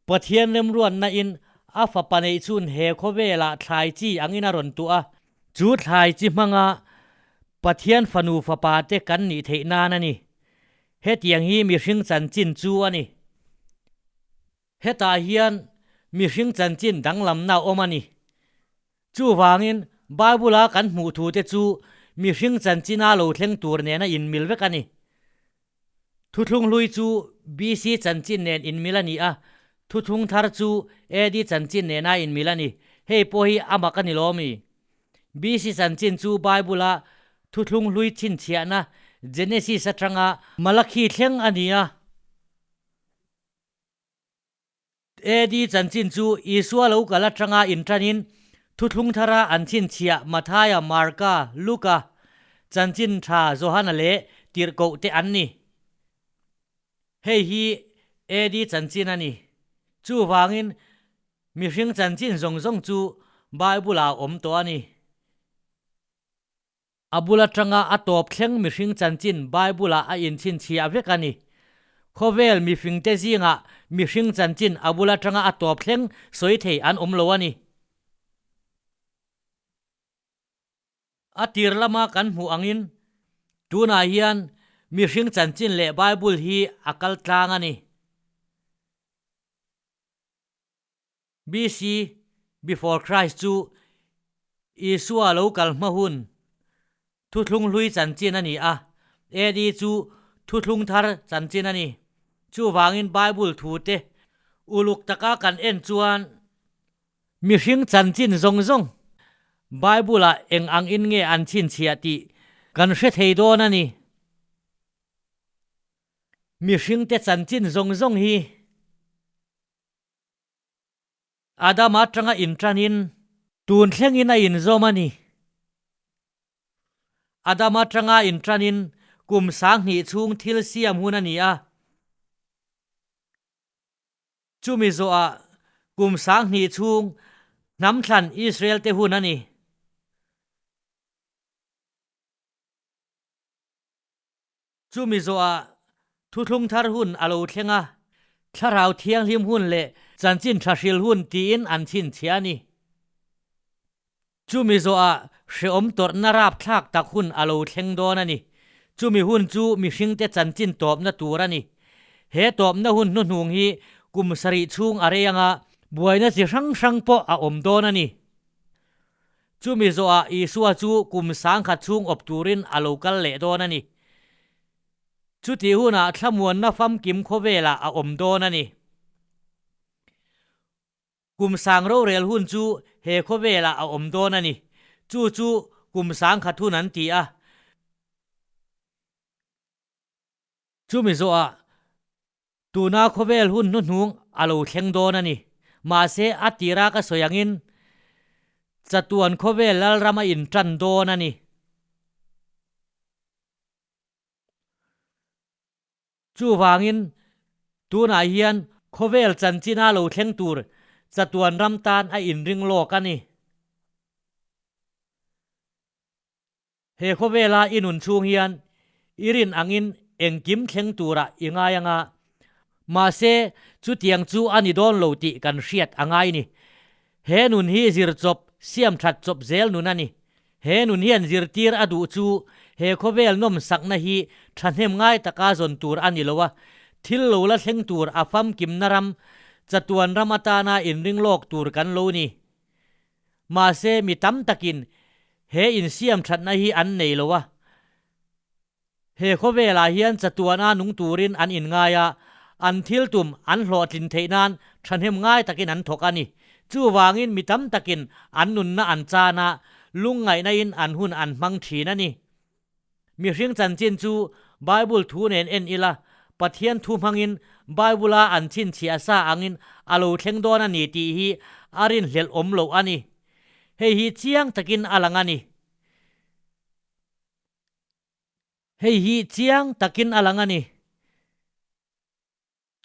Pathian remruatna in a fapa neih chhun he khawvelah thlai chi angin a rawn tuah a, chu thlai chi hmanga Pathian fanu fapa te kan nih theih nan a ni. Hetiang hi mihring chanchin chu a ni. Hetah hian mihring chanchin danglamna a awm a ni. Chuvangin Bible-a kan hmuh thu te chu mihring chanchina lo thleng tur nena inmil vek a ni. Thuthlung hlui chu BC chanchin nen inmil a ni a, Thuthlung thar chu AD chanchin nena inmil a ni. Hei pawh hi a mak a ni lo mi? BC chanchin chu Bible-a thuthlung hlui chhinchhiahna Genesis atanga Malakhi thleng a ni a. AD chanchin chu Isua lo kal atanga inṭanin thuthlung thara an chhinchhiah Mathaia, Marka, Luka, chanchin ṭha Johana leh Tirhkoh te an ni. Hei hi AD chanchin a ni. Chuvangin mihring chanchin zawng zawng chu Bible-ah a awm tawh a ni. A bul atanga a tawp thleng mihring chanchin Bible-ah a inchhinchhiah vek a ni. Khawvel mifingte zingah mihring chanchin a bul atanga a tawp thleng sawi thei an awm lo a ni. A tir lama kan hmuh angin tunah hian mihring chanchin leh Bible hi a kal tlang a ni. BC, Before Christ, chu Isua lo kal hma hun thuthlung hlui chanchin a ni a, AD chu thuthlung thar chanchin a ni. Chuvangin Bible thute uluk taka kan en chuan mihring chanchin zawng zawng Bible-ah eng ang in nge an chhinchhiah tih kan hre thei dawn a ni. Mihringte chanchin zawng zawng hi. Adama atanga inṭanin tun thlengin a inzawm a ni. Adama atanga inṭanin kum 2000 chhung thil siam hun a ni a. Chumi zawhah kum 2000 chhung hnam thlan Israel-te hun a ni. Chumi zawhah thuthlung thar hun a lo thleng a, Thlarau Thianghlim hun leh Chanchin Tha Hril hun tiin an chhinchhiah a ni. Chumi zawhah hrehawm tawrhna rapthlak tak hun a lo thleng dawn a ni. Chumi hun chu mihringte chanchin tawpna tur a ni. He tawpna hun hnuhnung hi kum sarih chhung a rei anga buaina chi hrang hrang pawh a awm dawn a ni. Chumi zawhah Isua chu kum 10,000 chhung awp turin a lo kal leh dawn a ni. Chutih hunah thlamuanna famkim khawvelah a awm dawn a ni. Kum sang rorel hun chu he khawvelah a awm dawn a ni. Chu chu kum 10,000 hun an ti a. Chumi zawhah tuna khawvel hun hnuhnung a lo thleng dawn a ni. Mahse, a tira ka sawi angin chatuan khawvel lalram a intan dawn a ni. Chuvangin tunah hian khawvel chanchina lo thleng tur chatuan ram tan a inring lawk a ni. He khawvela i nun chhung hian i rin angin engkim thleng turah i ngai anga, mahse chutiang chu a ni dawn lo tih kan hriat a ngai ni. He nun hi zir chawp, siam that chawp zel nun a ni. He nun hian zirtir a duh chu he khawvel nawmsakna hi thahnem ngai taka zawn tur a ni lo a, thil lo la thleng tur a famkimna ram, chatuan ram atana inring lawk tur kan lo ni. Mahse, mi tam takin he insiam thatna hi an nei lo a. He khawvelah hian chatuana nung turin an inngai a, an thil tum an hlawhtlin theih nan thahnem ngai takin an thawk a ni. Chuvangin mi tam takin an nunna an chan a, lungngaihna-in an hun an hmang thin a ni. Mihring chanchin chu Bible thu nen en ila, Pathian thu hmangin Bible-a an chhinchhiah sa angin a lo thleng dawn a ni tih hi a rinhlelh awm loh a ni. Hei hi chiang takin a lang a ni. Hei hi chiang takin a lang a ni.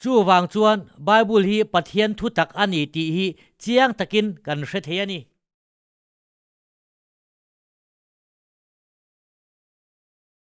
Chuvang chuan Bible hi Pathian thu tak a ni tih hi chiang takin kan hre thei a ni.